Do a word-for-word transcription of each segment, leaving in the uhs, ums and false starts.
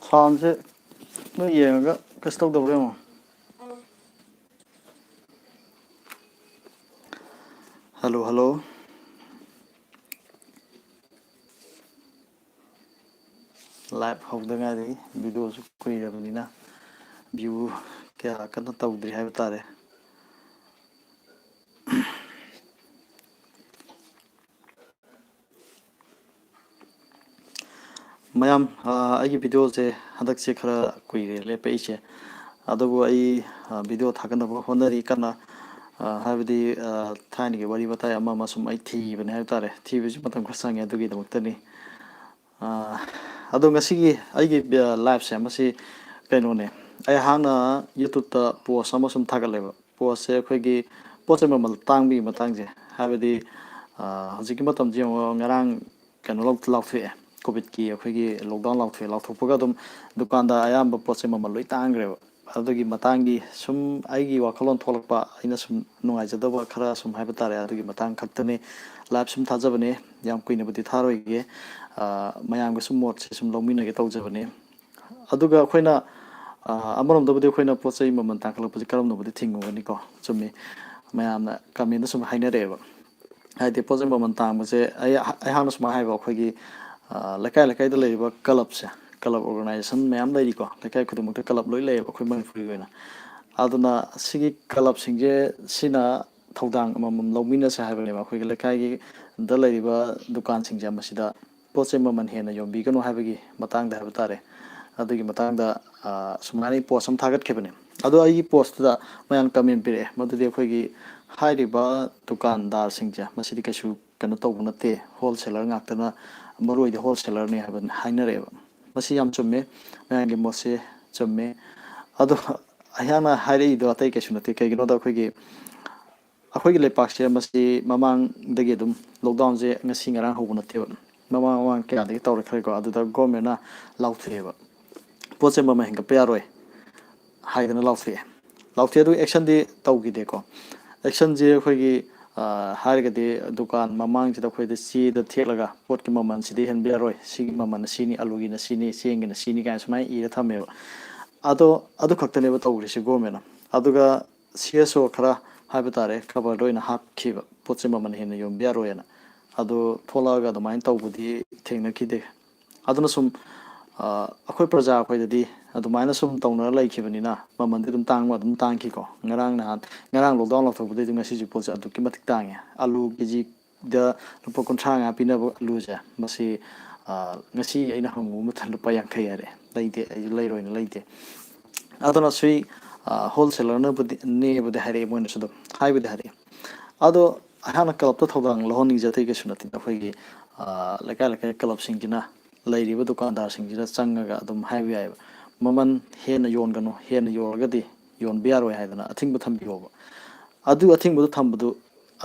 ꯁꯥꯎꯟꯁꯦ ꯅꯣꯏ ꯌꯦꯡꯉꯒ ꯀꯩꯁꯨ ꯇꯧꯗꯕ꯭ꯔꯥ ꯌꯦꯡꯉꯣ꯫ Hello, hello. ꯂꯥꯏꯚ ꯍꯧꯗ ꯉꯥꯏꯔꯤ, ꯚꯤꯗꯤꯑꯣꯁꯨ ꯀꯨꯏꯔꯕꯅꯤꯅ ꯚ꯭ꯌꯨ ꯀꯌꯥ ꯀꯟꯅ ꯇꯧꯗ꯭ꯔꯤ ꯍꯥꯏꯕ ꯇꯥꯔꯦ꯫ ꯃꯌꯥꯝ, ꯑ, ꯑꯩꯒꯤ ꯚꯤꯗꯤꯑꯣꯁꯦ ꯍꯟꯗꯛꯁꯦ ꯈꯔ ꯀꯨꯏꯔꯦ ꯂꯦꯞꯄꯛꯏꯁꯦ, ꯑꯗꯨꯕꯨ ꯑꯩ, ꯑ, ꯚꯤꯗꯤꯑꯣ ꯊꯥꯒꯠꯅꯕ ꯍꯣꯠꯅꯔꯤ ꯀꯟꯅ꯫ ꯑ, ꯍꯥꯏꯕꯗꯤ, ꯑ, ꯊꯥꯏꯅꯒꯤ ꯋꯥꯔꯤ ꯋꯥꯇꯥꯏ ꯑꯃ ꯑꯃ ꯁꯨꯝ ꯑꯩ ꯊꯤꯕꯅꯦ ꯍꯥꯏꯕ ꯇꯥꯔꯦ꯫ ꯊꯤꯕꯁꯨ ꯃꯇꯝ ꯈꯔ ꯆꯪꯉꯦ, ꯑꯗꯨꯒꯤꯗꯃꯛꯇꯅꯤ꯫ ꯑ, ꯑꯗꯣ ꯉꯁꯤꯒꯤ ꯑꯩꯒꯤ, ꯑ, ꯂꯥꯏꯐꯁꯦ ꯃꯁꯤ ꯀꯩꯅꯣꯅꯦ, ꯑꯩꯍꯥꯛꯅ ꯌꯨꯇ꯭ꯌꯨꯕꯇ ꯄꯣꯁ ꯑꯃ ꯁꯨꯝ ꯊꯥꯒꯠꯂꯦꯕ꯫ ꯄꯣꯁꯁꯦ ꯑꯩꯈꯣꯏꯒꯤ ꯄꯣꯠ ꯆꯩ ꯃꯃꯜ ꯇꯥꯡꯕꯒꯤ ꯃꯇꯥꯡꯁꯦ, ꯍꯥꯏꯕꯗꯤ, ꯑ, ꯍꯧꯖꯤꯛꯀꯤ ꯃꯇꯝꯁꯦ ꯌꯦꯡꯉꯣ, ꯉꯔꯥꯡ ꯀꯩꯅꯣ ꯂꯥꯎ-, ꯂꯥꯎꯊꯣꯛꯑꯦ, ꯀꯣꯚꯤꯗꯀꯤ ꯑꯩꯈꯣꯏꯒꯤ ꯂꯣꯛꯗꯥꯎꯟ ꯂꯥꯎꯊꯣꯛꯑꯦ꯫ ꯂꯥꯎꯊꯣꯛꯄꯒ ꯑꯗꯨꯝ ꯗꯨꯀꯥꯟꯗ ꯑꯌꯥꯝꯕ ꯄꯣꯠ ꯆꯩ ꯃꯃꯜ ꯂꯣꯏ ꯇꯥꯡꯈ꯭ꯔꯦꯕ꯫ ꯑꯗꯨꯒꯤ ꯃꯇꯥꯡꯒꯤ ꯁꯨꯝ ꯑꯩꯒꯤ ꯋꯥꯈꯜꯂꯣꯟ ꯊꯣꯛꯂꯛꯄ, ꯑꯩꯅ ꯁꯨꯝ ꯅꯨꯡꯉꯥꯏꯖꯗꯕ ꯈꯔ ꯁꯨꯝ ꯍꯥꯏꯕ ꯇꯥꯔꯦ, ꯑꯗꯨꯒꯤ ꯃꯇꯥꯡ ꯈꯛꯇꯅꯤ꯫ ꯂꯥꯏꯐ ꯁꯨꯝ ꯊꯥꯖꯕꯅꯦ, ꯌꯥꯝ ꯀꯨꯏꯅꯕꯨꯗꯤ ꯊꯥꯔꯣꯏꯒꯦ꯫ ꯑ, ꯃꯌꯥꯝꯒ ꯁꯨꯝ ꯃꯣꯠꯁꯦ ꯁꯨꯝ ꯂꯧꯃꯤꯟꯅꯒꯦ ꯇꯧꯖꯕꯅꯦ꯫ ꯑꯗꯨꯒ ꯑꯩꯈꯣꯏꯅ, ꯑ, ꯑꯃꯔꯣꯝꯗꯕꯨꯗꯤ ꯑꯩꯈꯣꯏꯅ ꯄꯣꯠ ꯆꯩ ꯃꯃꯜ ꯇꯥꯡꯈꯠꯂꯛꯄꯁꯦ ꯀꯔꯝꯅꯕꯨꯗꯤ ꯊꯤꯡꯉꯨꯒꯅꯤꯀꯣ? ꯆꯨꯝꯃꯤ, ꯃꯌꯥꯝꯅ ꯀꯃꯦꯟꯗ ꯁꯨꯝ ꯍꯥꯏꯅꯔꯛꯑꯦꯕ꯫ ꯍꯥꯏꯗꯤ ꯄꯣꯠ ꯆꯩ ꯃꯃꯜ ꯇꯥꯡꯕꯁꯦ ꯑꯩ, ꯑꯩꯍꯥꯛꯅ ꯁꯨꯃꯥꯏꯅ ꯍꯥꯏꯕ, ꯑꯩꯈꯣꯏꯒꯤ, ꯑ, ꯂꯩꯀꯥꯏ ꯂꯩꯀꯥꯏꯗ ꯂꯩꯔꯤꯕ ꯀ꯭ꯂꯕꯁꯦ, ꯀ꯭ꯂꯕ ꯑꯣꯔꯒꯅꯥꯏꯖꯦꯁꯟ ꯃꯌꯥꯝ ꯂꯩꯔꯤꯀꯣ, ꯂꯩꯀꯥꯏ ꯈꯨꯗꯤꯡꯃꯛꯇ ꯀ꯭ꯂꯕ ꯂꯣꯏ ꯂꯩꯌꯦꯕ ꯑꯩꯈꯣꯏ ꯃꯅꯤꯄꯨꯔꯒꯤ ꯑꯣꯏꯅ꯫ ꯑꯗꯨꯅ ꯁꯤꯒꯤ ꯀ꯭ꯂꯕꯁꯤꯡꯁꯦ ꯁꯤꯅ ꯊꯧꯗꯥꯡ ꯑꯃꯃꯝ ꯂꯧꯃꯤꯟꯅꯁꯦ ꯍꯥꯏꯕꯅꯦꯕ꯫ ꯑꯩꯈꯣꯏꯒꯤ ꯂꯩꯀꯥꯏꯒꯤꯗ ꯂꯩꯔꯤꯕ ꯗꯨꯀꯥꯟꯁꯤꯡꯁꯦ ꯃꯁꯤꯗ ꯄꯣꯠ ꯆꯩ ꯃꯃꯜ ꯍꯦꯟꯅ ꯌꯣꯟꯕꯤꯒꯅꯨ ꯍꯥꯏꯕꯒꯤ ꯃꯇꯥꯡꯗ ꯍꯥꯏꯕ ꯇꯥꯔꯦ꯫ ꯑꯗꯨꯒꯤ ꯃꯇꯥꯡꯗ, ꯑ, ꯁꯨꯃꯥꯏꯅ ꯑꯩ ꯄꯣꯁ ꯑꯃ ꯊꯥꯒꯠꯈꯤꯕꯅꯦ꯫ ꯑꯗꯣ ꯑꯩꯒꯤ ꯄꯣꯁꯇꯨꯗ ꯃꯌꯥꯝ ꯀꯃꯦꯟ ꯄꯤꯔꯛꯑꯦ, ꯃꯗꯨꯗꯤ ꯑꯩꯈꯣꯏꯒꯤ ꯍꯥꯏꯔꯤꯕ ꯗꯨꯀꯥꯟꯗꯥꯔꯁꯤꯡꯁꯦ ꯃꯁꯤꯗꯤ ꯀꯩꯁꯨ ꯀꯩꯅꯣ ꯇꯧꯕ ꯅꯠꯇꯦ, ꯍꯣꯜꯁꯦꯂꯔ ꯉꯥꯛꯇꯅ, ꯃꯔꯨ ꯑꯣꯏꯗꯤ ꯍꯣꯜꯁꯦꯂꯔꯅꯤ ꯍꯥꯏꯕ ꯍꯥꯏꯅꯔꯛꯑꯦꯕ꯫ ꯃꯁꯤ ꯌꯥꯝ ꯆꯨꯝꯃꯦ, ꯃꯌꯥꯝꯒꯤ ꯃꯣꯠꯁꯦ ꯆꯨꯝꯃꯦ꯫ ꯑꯗꯣ ꯑꯩꯍꯥꯛꯅ ꯍꯥꯏꯔꯛꯏꯗꯣ ꯑꯇꯩ ꯀꯩꯁꯨ ꯅꯠꯇꯦ, ꯀꯩꯒꯤꯅꯣꯗ ꯑꯩꯈꯣꯏꯒꯤ ꯑꯩꯈꯣꯏꯒꯤ ꯂꯩꯄꯥꯛꯁꯦ ꯃꯁꯤ ꯃꯃꯥꯡꯗꯒꯤ ꯑꯗꯨꯝ ꯂꯣꯛꯗꯥꯎꯟꯁꯦ ꯉꯁꯤ ꯉꯔꯥꯡ ꯍꯧꯕ ꯅꯠꯇꯦꯕ, ꯃꯃꯥꯡ ꯃꯃꯥꯡ ꯀꯌꯥꯗꯒꯤ ꯇꯧꯔꯛꯈ꯭ꯔꯦꯀꯣ꯫ ꯑꯗꯨꯗ ꯒꯣꯔꯃꯦꯟꯅ ꯂꯥꯎꯊꯣꯛꯑꯦꯕ, "ꯄꯣꯠ ꯆꯩ ꯃꯃꯜ ꯍꯦꯟꯒꯠꯄ ꯌꯥꯔꯣꯏ" ꯍꯥꯏꯗꯅ ꯂꯥꯎꯊꯣꯛꯑꯦ꯫ ꯂꯥꯎꯊꯣꯛꯑꯦ, ꯑꯗꯨ ꯑꯦꯛꯁꯟꯗꯤ ꯇꯧꯈꯤꯗꯦꯀꯣ꯫ ꯑꯦꯛꯁꯟꯁꯦ ꯑꯩꯈꯣꯏꯒꯤ, ꯑ, ꯍꯥꯏꯔꯒꯗꯤ ꯗꯨꯀꯥꯟ ꯃꯃꯥꯡꯁꯤꯗ ꯑꯩꯈꯣꯏꯗ ꯆꯦꯗ ꯊꯦꯠꯂꯒ ꯄꯣꯠꯀꯤ ꯃꯃꯜꯁꯤꯗꯤ ꯍꯦꯟꯕ ꯌꯥꯔꯣꯏ, ꯁꯤꯒꯤ ꯃꯃꯜꯅ ꯁꯤꯅꯤ, ꯑꯂꯨꯒꯤꯅ ꯁꯤꯅꯤ, ꯆꯦꯡꯒꯤꯅ ꯁꯤꯅꯤ ꯀꯥꯏꯅ ꯁꯨꯃꯥꯏꯅ ꯏꯔ ꯊꯝꯃꯦꯕ꯫ ꯑꯗꯣ ꯑꯗꯨ ꯈꯛꯇꯅꯦꯕ ꯇꯧꯈ꯭ꯔꯤꯁꯤ ꯒꯣꯔꯃꯦꯟꯅ꯫ ꯑꯗꯨꯒ ꯁꯤ ꯑꯦꯁ ꯑꯣ ꯈꯔ ꯍꯥꯏꯕ ꯇꯥꯔꯦ, ꯈꯕꯔꯗ ꯑꯣꯏꯅ ꯍꯥꯞꯈꯤꯕ, ꯄꯣꯠꯁꯦ ꯃꯃꯜ ꯍꯦꯟꯅ ꯌꯣꯟꯕ ꯌꯥꯔꯣꯏꯅ꯫ ꯑꯗꯣ ꯊꯣꯛꯂꯛꯑꯒ ꯑꯗꯨꯃꯥꯏꯅ ꯇꯧꯕꯗꯤ ꯊꯦꯡꯅꯈꯤꯗꯦ꯫ ꯑꯗꯨꯅ ꯁꯨꯝ, ꯑ, ꯑꯩꯈꯣꯏ ꯄ꯭ꯔꯖꯥ ꯑꯩꯈꯣꯏꯗꯗꯤ ꯑꯗꯨꯃꯥꯏꯅ ꯁꯨꯝ ꯇꯧꯅꯔ ꯂꯩꯈꯤꯕꯅꯤꯅ ꯃꯃꯜꯗꯤ ꯑꯗꯨꯝ ꯇꯥꯡꯕ ꯑꯗꯨꯝ ꯇꯥꯡꯈꯤꯀꯣ꯫ ꯉꯔꯥꯡ ꯅꯍꯥꯟ, ꯉꯔꯥꯡ ꯂꯣꯛꯗꯥꯎꯟ ꯂꯥꯎꯊꯣꯛꯄꯗꯩꯗꯤ ꯉꯁꯤꯁꯨ ꯄꯣꯠꯁꯦ ꯑꯗꯨꯛꯀꯤ ꯃꯇꯤꯛ ꯇꯥꯡꯉꯦ꯫ ꯑꯂꯨ ꯀꯦ ꯖꯤꯗ ꯂꯨꯄꯥ ꯀꯨꯟꯊ꯭ꯔꯥ ꯃꯉꯥ ꯄꯤꯅꯕ ꯑꯂꯨꯁꯦ, ꯃꯁꯤ, ꯑ, ꯉꯁꯤ ꯑꯩꯅ ꯍꯪꯉꯨꯕ ꯃꯇꯝꯗ ꯂꯨꯄꯥ ꯌꯥꯡꯈꯩ ꯍꯥꯏꯔꯦ꯫ ꯂꯩꯇꯦ, ꯑꯩꯁꯨ ꯂꯩꯔꯣꯏꯅ ꯂꯩꯇꯦ꯫ ꯑꯗꯨꯅ ꯁꯤ, ꯑ, ꯍꯣꯜꯁꯦꯂꯔꯅꯕꯨꯗꯤ, ꯅꯦꯕꯨꯗꯤ ꯍꯥꯏꯔꯛꯑꯦ, ꯃꯣꯏꯅꯁꯨ ꯑꯗꯨꯝ ꯍꯥꯏꯕꯨꯗꯤ ꯍꯥꯏꯔꯛꯑꯦ꯫ ꯑꯗꯣ ꯑꯩꯍꯥꯛꯅ ꯀ꯭ꯂꯕꯇ ꯊꯧꯗꯥꯡ ꯂꯧꯍꯟꯅꯤꯡꯖꯗꯦ ꯀꯩꯁꯨ ꯅꯠꯇꯦ꯫ ꯑꯩꯈꯣꯏꯒꯤ, ꯑ, ꯂꯩꯀꯥꯏ ꯂꯩꯀꯥꯏ ꯀ꯭ꯂꯕꯁꯤꯡꯁꯤꯅ ꯂꯩꯔꯤꯕ ꯗꯨꯀꯥꯟꯗꯥꯔꯁꯤꯡꯁꯤꯗ ꯆꯪꯉꯒ ꯑꯗꯨꯝ ꯍꯥꯏꯕ ꯌꯥꯏꯑꯕ, "ꯃꯃꯜ ꯍꯦꯟꯅ ꯌꯣꯟꯒꯅꯨ, ꯍꯦꯟꯅ ꯌꯣꯜꯂꯒꯗꯤ ꯌꯣꯟꯕ ꯌꯥꯔꯣꯏ" ꯍꯥꯏꯗꯅ ꯑꯊꯤꯡꯕ ꯊꯝꯕꯤꯌꯣꯕ꯫ ꯑꯗꯨ ꯑꯊꯤꯡꯕꯗꯨ ꯊꯝꯕꯗꯨ,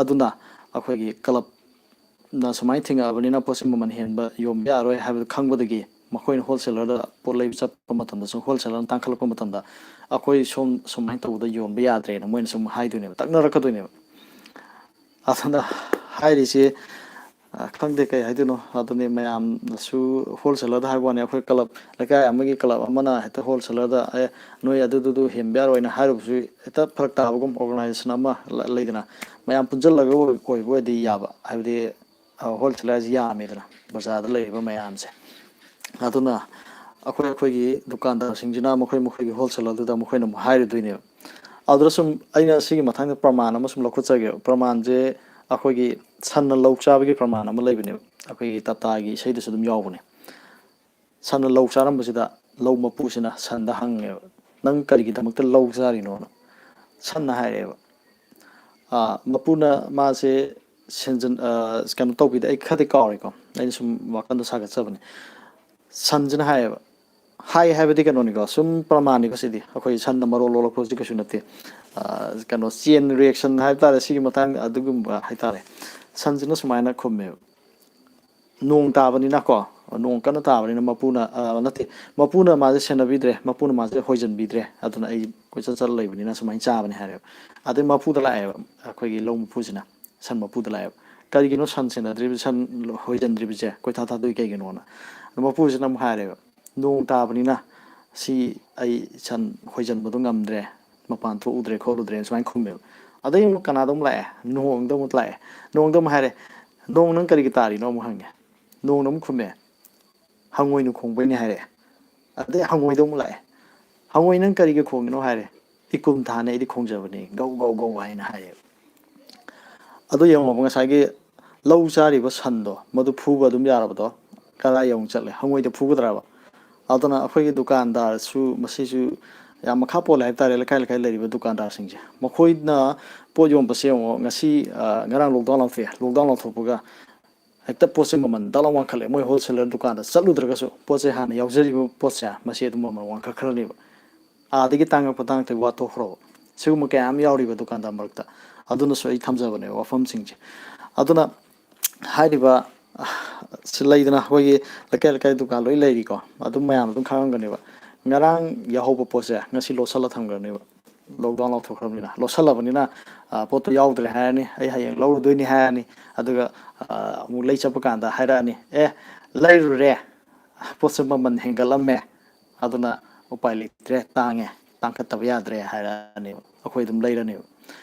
ꯑꯗꯨꯅ ꯑꯩꯈꯣꯏꯒꯤ ꯀ꯭ꯂꯕꯅ ꯁꯨꯃꯥꯏꯅ ꯊꯤꯡꯉꯛꯑꯕꯅꯤꯅ ꯄꯣꯠꯁꯤ ꯃꯃꯜ ꯍꯦꯟꯕ ꯌꯣꯟꯕ ꯌꯥꯔꯣꯏ ꯍꯥꯏꯕꯗꯨ ꯈꯪꯕꯗꯒꯤ ꯃꯈꯣꯏꯅ ꯍꯣꯜꯁꯦꯂꯔꯗ ꯄꯣꯠ ꯂꯩꯕ ꯆꯠꯄ ꯃꯇꯝꯗꯁꯨ, ꯍꯣꯜꯁꯦꯂꯔꯅ ꯇꯥꯡꯈꯠꯂꯛꯄ ꯃꯇꯝꯗ, "ꯑꯩꯈꯣꯏ ꯁꯣꯝ ꯁꯨꯃꯥꯏꯅ ꯇꯧꯕꯗ ꯌꯣꯟꯕ ꯌꯥꯗ꯭ꯔꯦꯅ" ꯃꯣꯏꯅ ꯁꯨꯝ ꯍꯥꯏꯗꯣꯏꯅꯦꯕ, ꯇꯛꯅꯔꯛꯀꯗꯣꯏꯅꯦꯕ꯫ ꯑꯗꯨꯅ ꯍꯥꯏꯔꯤꯁꯦ, ꯑ, ꯈꯪꯗꯦ ꯀꯩ ꯍꯥꯏꯗꯣꯏꯅꯣ꯫ ꯑꯗꯨꯅꯤ, ꯃꯌꯥꯝꯅꯁꯨ ꯍꯣꯜꯁꯦꯂꯔꯗ ꯍꯥꯏꯕ ꯋꯥꯅꯤ, ꯑꯩꯈꯣꯏ ꯀ꯭ꯂꯕ, ꯂꯩꯀꯥꯏ ꯑꯃꯒꯤ ꯀ꯭ꯂꯕ ꯑꯃꯅ ꯍꯦꯛꯇ ꯍꯣꯜꯁꯦꯂꯔꯗ, "ꯑꯦ, ꯅꯣꯏ ꯑꯗꯨꯗꯨꯗꯨ ꯍꯦꯟꯕ ꯌꯥꯔꯣꯏꯅ" ꯍꯥꯏꯔꯨꯕꯁꯨ ꯍꯦꯛꯇ ꯐꯔꯛ ꯇꯥꯕꯒꯨꯝ, ꯑꯣꯔꯒꯅꯥꯏꯖꯦꯁꯟ ꯑꯃ ꯂ-, ꯂꯩꯗꯅ, ꯃꯌꯥꯝ ꯄꯨꯟꯁꯤꯜꯂꯒ ꯑꯣꯏ-, ꯑꯣꯏꯕ ꯑꯣꯏꯗꯤ ꯌꯥꯕ, ꯍꯥꯏꯕꯗꯤ, ꯑ, ꯍꯣꯜꯁꯦꯂꯔꯁꯤ ꯌꯥꯝꯃꯤꯗꯅ ꯕꯖꯥꯔꯗ ꯂꯩꯔꯤꯕ ꯃꯌꯥꯝꯁꯦ꯫ ꯑꯗꯨꯅ ꯑꯩꯈꯣꯏ ꯑꯩꯈꯣꯏꯒꯤ ꯗꯨꯀꯥꯟꯗꯥꯔꯁꯤꯡꯁꯤꯅ ꯃꯈꯣꯏ ꯃꯈꯣꯏꯒꯤ ꯍꯣꯜꯁꯦꯂꯔꯗꯨꯗ ꯃꯈꯣꯏꯅ ꯑꯃꯨꯛ ꯍꯥꯏꯔꯨꯗꯣꯏꯅꯦꯕ꯫ ꯑꯗꯨꯗ ꯁꯨꯝ ꯑꯩꯅ ꯁꯤꯒꯤ ꯃꯇꯥꯡꯗ ꯄ꯭ꯔꯃꯥꯟ ꯑꯃ ꯁꯨꯝ ꯂꯧꯈꯠꯆꯒꯦꯕ꯫ ꯄ꯭ꯔꯃꯥꯟꯁꯦ ꯑꯩꯈꯣꯏꯒꯤ ꯁꯟꯅ ꯂꯧ ꯆꯥꯕꯒꯤ ꯄ꯭ꯔꯃꯥꯟ ꯑꯃ ꯂꯩꯕꯅꯦꯕ, ꯑꯩꯈꯣꯏꯒꯤ ꯇꯥꯇꯥꯒꯤ ꯏꯁꯩꯗꯁꯨ ꯑꯗꯨꯝ ꯌꯥꯎꯕꯅꯦ꯫ ꯁꯟꯅ ꯂꯧ ꯆꯥꯔꯝꯕꯁꯤꯗ ꯂꯧ ꯃꯄꯨꯁꯤꯅ ꯁꯟꯗ ꯍꯪꯉꯦꯕ, "ꯅꯪ ꯀꯔꯤꯒꯤꯗꯃꯛꯇ ꯂꯧ ꯆꯥꯔꯤꯅꯣꯅ?" ꯁꯟꯅ ꯍꯥꯏꯔꯛꯑꯦꯕ, ꯑꯥ, ꯃꯄꯨꯅ ꯃꯥꯁꯦ ꯁꯦꯟꯖꯟ-, ꯑꯥ, ꯀꯩꯅꯣ ꯇꯧꯕꯤꯗ, ꯑꯩ ꯈꯔꯗꯤ ꯀꯥꯎꯔꯦꯀꯣ, ꯑꯩꯅ ꯁꯨꯝ ꯋꯥꯈꯜꯗ ꯁꯥꯒꯠꯆꯕꯅꯦ꯫ ꯁꯟꯁꯤꯅ ꯍꯥꯏꯌꯦꯕ, ꯍꯥꯏ ꯍꯥꯏꯕꯗꯤ ꯀꯩꯅꯣꯅꯤꯀꯣ, ꯁꯨꯝ ꯄ꯭ꯔꯃꯥꯟꯅꯤꯀꯣ ꯁꯤꯗꯤ, ꯑꯩꯈꯣꯏ ꯁꯟꯅ ꯃꯔꯣꯜ ꯂꯣꯜꯂꯛꯄꯁꯤ ꯀꯩꯁꯨ ꯅꯠꯇꯦ꯫ ꯑꯥ, ꯀꯩꯅꯣ, ꯆꯦꯟ ꯔꯤꯌꯦꯛꯁꯟ ꯍꯥꯏꯕ ꯇꯥꯔꯦ, ꯁꯤꯒꯤ ꯃꯇꯥꯡꯗ ꯑꯗꯨꯒꯨꯝꯕ ꯍꯥꯏ ꯇꯥꯔꯦ꯫ ꯁꯟꯁꯤꯅ ꯁꯨꯃꯥꯏꯅ ꯈꯨꯝꯃꯦꯕ, ꯅꯣꯡ ꯇꯥꯕꯅꯤꯅꯀꯣ, ꯅꯣꯡ ꯀꯟꯅ ꯇꯥꯕꯅꯤꯅ ꯃꯄꯨꯅ, ꯑ, ꯅꯠꯇꯦ, ꯃꯄꯨꯅ ꯃꯥꯁꯦ ꯁꯦꯟꯅꯕꯤꯗ꯭ꯔꯦ, ꯃꯄꯨꯅ ꯃꯥꯁꯦ ꯍꯣꯏꯖꯟꯕꯤꯗ꯭ꯔꯦ, ꯑꯗꯨꯅ ꯑꯩ ꯀꯣꯏꯆꯠ ꯆꯠꯂ ꯂꯩꯕꯅꯤꯅ ꯁꯨꯃꯥꯏꯅ ꯆꯥꯕꯅꯦ ꯍꯥꯏꯔꯦꯕ꯫ ꯑꯗꯩ ꯃꯄꯨꯗ ꯂꯥꯛꯑꯦꯕ, ꯑꯩꯈꯣꯏꯒꯤ ꯂꯧ ꯃꯄꯨꯁꯤꯅ, ꯁꯟ ꯃꯄꯨꯗ ꯂꯥꯛꯑꯦꯕ꯫ "ꯀꯔꯤꯒꯤꯅꯣ ꯁꯟ ꯁꯦꯟꯅꯗ꯭ꯔꯤꯕ, ꯁꯟ ꯍꯣꯏꯖꯟꯗ꯭ꯔꯤꯕꯁꯦ, ꯀꯣꯏꯊꯥ ꯊꯥꯗꯣꯛꯏ ꯀꯩꯒꯤꯅꯣꯅ?" ꯑꯗꯣ ꯃꯄꯨꯁꯤꯅ ꯑꯃꯨꯛ ꯍꯥꯏꯔꯦꯕ, "ꯅꯣꯡ ꯇꯥꯕꯅꯤꯅ ꯁꯤ ꯑꯩ ꯁꯟ ꯍꯣꯏꯖꯟꯕꯗꯣ ꯉꯝꯗ꯭ꯔꯦ, ꯃꯄꯥꯟ ꯊꯣꯛꯎꯗ꯭ꯔꯦ ꯈꯣꯠꯂꯨꯗ꯭ꯔꯦꯅ" ꯁꯨꯃꯥꯏꯅ ꯈꯨꯝꯃꯦꯕ꯫ ꯑꯗꯩ ꯑꯃꯨꯛ ꯀꯅꯥꯗꯣ ꯑꯃꯨꯛ ꯂꯥꯛꯑꯦ, ꯅꯣꯡꯗ ꯑꯃꯨꯛ ꯂꯥꯛꯑꯦ꯫ ꯅꯣꯡꯗ ꯑꯃꯨꯛ ꯍꯥꯏꯔꯦ, "ꯅꯣꯡ ꯅꯪ ꯀꯔꯤꯒꯤ ꯇꯥꯔꯤꯅꯣ?" ꯑꯃꯨꯛ ꯍꯪꯉꯦ꯫ ꯅꯣꯡꯅ ꯑꯃꯨꯛ ꯈꯨꯝꯃꯦ, "ꯍꯪꯉꯣꯏꯅ ꯈꯣꯡꯕꯩꯅꯦ" ꯍꯥꯏꯔꯛꯑꯦ꯫ ꯑꯗꯩ ꯍꯪꯉꯣꯏꯗꯣ ꯑꯃꯨꯛ ꯂꯥꯛꯑꯦ꯫ "ꯍꯪꯉꯣꯏ ꯅꯪ ꯀꯔꯤꯒꯤ ꯈꯣꯡꯉꯤꯅꯣ?" ꯍꯥꯏꯔꯦ꯫ "ꯏꯀꯨꯝ ꯊꯥꯅ ꯑꯩꯗꯤ ꯈꯣꯡꯖꯕꯅꯤ, ꯒꯧ ꯒꯧ ꯒꯧ" ꯍꯥꯏꯅ ꯍꯥꯏꯌꯦꯕ꯫ ꯑꯗꯨ ꯌꯦꯡꯉꯣꯕ, ꯉꯁꯥꯏꯒꯤ ꯂꯧ ꯆꯥꯔꯤꯕ ꯁꯟꯗꯣ, ꯃꯗꯨ ꯐꯨꯕ ꯑꯗꯨꯝ ꯌꯥꯔꯕꯗꯣ, ꯀꯗꯥꯏ ꯌꯧꯅ ꯆꯠꯂꯦ? ꯍꯪꯉꯣꯏꯗ ꯐꯨꯒꯗ꯭ꯔꯕ? ꯑꯗꯨꯅ ꯑꯩꯈꯣꯏꯒꯤ ꯗꯨꯀꯥꯟꯗꯥꯔꯁꯨ ꯃꯁꯤꯁꯨ ꯌꯥꯝ ꯃꯈꯥ ꯄꯣꯜꯂꯦ ꯍꯥꯏꯕ ꯇꯥꯔꯦ, ꯂꯩꯀꯥꯏ ꯂꯩꯀꯥꯏ ꯂꯩꯔꯤꯕ ꯗꯨꯀꯥꯟꯗꯥꯔꯁꯤꯡꯁꯦ꯫ ꯃꯈꯣꯏꯅ ꯄꯣꯠ ꯌꯣꯟꯕꯁꯦ ꯌꯦꯡꯉꯣ, ꯉꯁꯤ, ꯑ, ꯉꯔꯥꯡ lockdown ꯂꯥꯎꯊꯣꯛꯑꯦ, lockdown ꯂꯥꯎꯊꯣꯛꯄꯒ ꯍꯦꯛꯇ ꯄꯣꯠꯁꯦ ꯃꯃꯜ ꯗꯛ ꯂꯥꯎ ꯋꯥꯡꯈꯠꯂꯦ꯫ ꯃꯣꯏ wholesaler ꯗꯨꯀꯥꯟꯗ ꯆꯠꯂꯨꯗ꯭ꯔꯒꯁꯨ ꯄꯣꯠꯁꯦ, ꯍꯥꯟꯅ ꯌꯥꯎꯖꯔꯤꯕ ꯄꯣꯠꯁꯦ, ꯃꯁꯤ ꯑꯗꯨꯝ ꯃꯃꯜ ꯋꯥꯡꯈꯠꯈ꯭ꯔꯅꯦꯕ꯫ ꯑꯥꯗꯒꯤ ꯇꯥꯡꯉꯛꯄ ꯇꯥꯡꯉꯛꯇꯕ ꯋꯥ ꯇꯣꯛꯈ꯭ꯔꯣꯕ꯫ ꯁꯤꯒꯨꯝꯕ ꯀꯌꯥ ꯑꯃ ꯌꯥꯎꯔꯤꯕ ꯗꯨꯀꯥꯟꯗꯥꯔ ꯃꯔꯛꯇ꯫ ꯑꯗꯨꯅꯁꯨ ꯑꯩ ꯊꯝꯖꯕꯅꯦꯕ ꯋꯥꯐꯝꯁꯤꯡꯁꯦ꯫ ꯑꯗꯨꯅ ꯍꯥꯏꯔꯤꯕ, ꯑ, ꯁꯤ ꯂꯩꯗꯅ, ꯑꯩꯈꯣꯏꯒꯤ ꯂꯩꯀꯥꯏ ꯂꯩꯀꯥꯏ ꯗꯨꯀꯥꯟ ꯂꯣꯏ ꯂꯩꯔꯤꯀꯣ, ꯑꯗꯨꯝ ꯃꯌꯥꯝ ꯑꯗꯨꯝ ꯈꯪꯉꯝꯒꯅꯦꯕ꯫ ꯉꯔꯥꯡ ꯌꯥꯎꯍꯧꯕ ꯄꯣꯠꯁꯦ ꯉꯁꯤ ꯂꯣꯠꯁꯜꯂ ꯊꯝꯈ꯭ꯔꯅꯦꯕ꯫ Lockdown ꯂꯥꯎꯊꯣꯛꯈ꯭ꯔꯕꯅꯤꯅ, ꯂꯣꯠꯁꯜꯂꯕꯅꯤꯅ, ꯑ, ꯄꯣꯠꯇꯣ ꯌꯥꯎꯗ꯭ꯔꯦ ꯍꯥꯏꯔꯅꯤ, "ꯑꯩ ꯍꯌꯦꯡ ꯂꯧꯔꯨꯗꯣꯏꯅꯤ" ꯍꯥꯏꯔꯅꯤ꯫ ꯑꯗꯨꯒ, ꯑ, ꯑꯃꯨꯛ ꯂꯩ ꯆꯠꯄ ꯀꯥꯟꯗ ꯍꯥꯏꯔꯛꯑꯅꯤ, "ꯑꯦ, ꯂꯩꯔꯨꯔꯦ, ꯄꯣꯠꯁꯦ ꯃꯃꯜ ꯍꯦꯟꯒꯠꯂꯝꯃꯦ, ꯑꯗꯨꯅ ꯎꯄꯥꯏ ꯂꯩꯇ꯭ꯔꯦ, ꯇꯥꯡꯉꯦ, ꯇꯥꯡꯈꯠꯇꯕ ꯌꯥꯗ꯭ꯔꯦ" ꯍꯥꯏꯔꯛꯑꯅꯦꯕ꯫ ꯑꯩꯈꯣꯏ ꯑꯗꯨꯝ ꯂꯩꯔꯅꯦꯕ꯫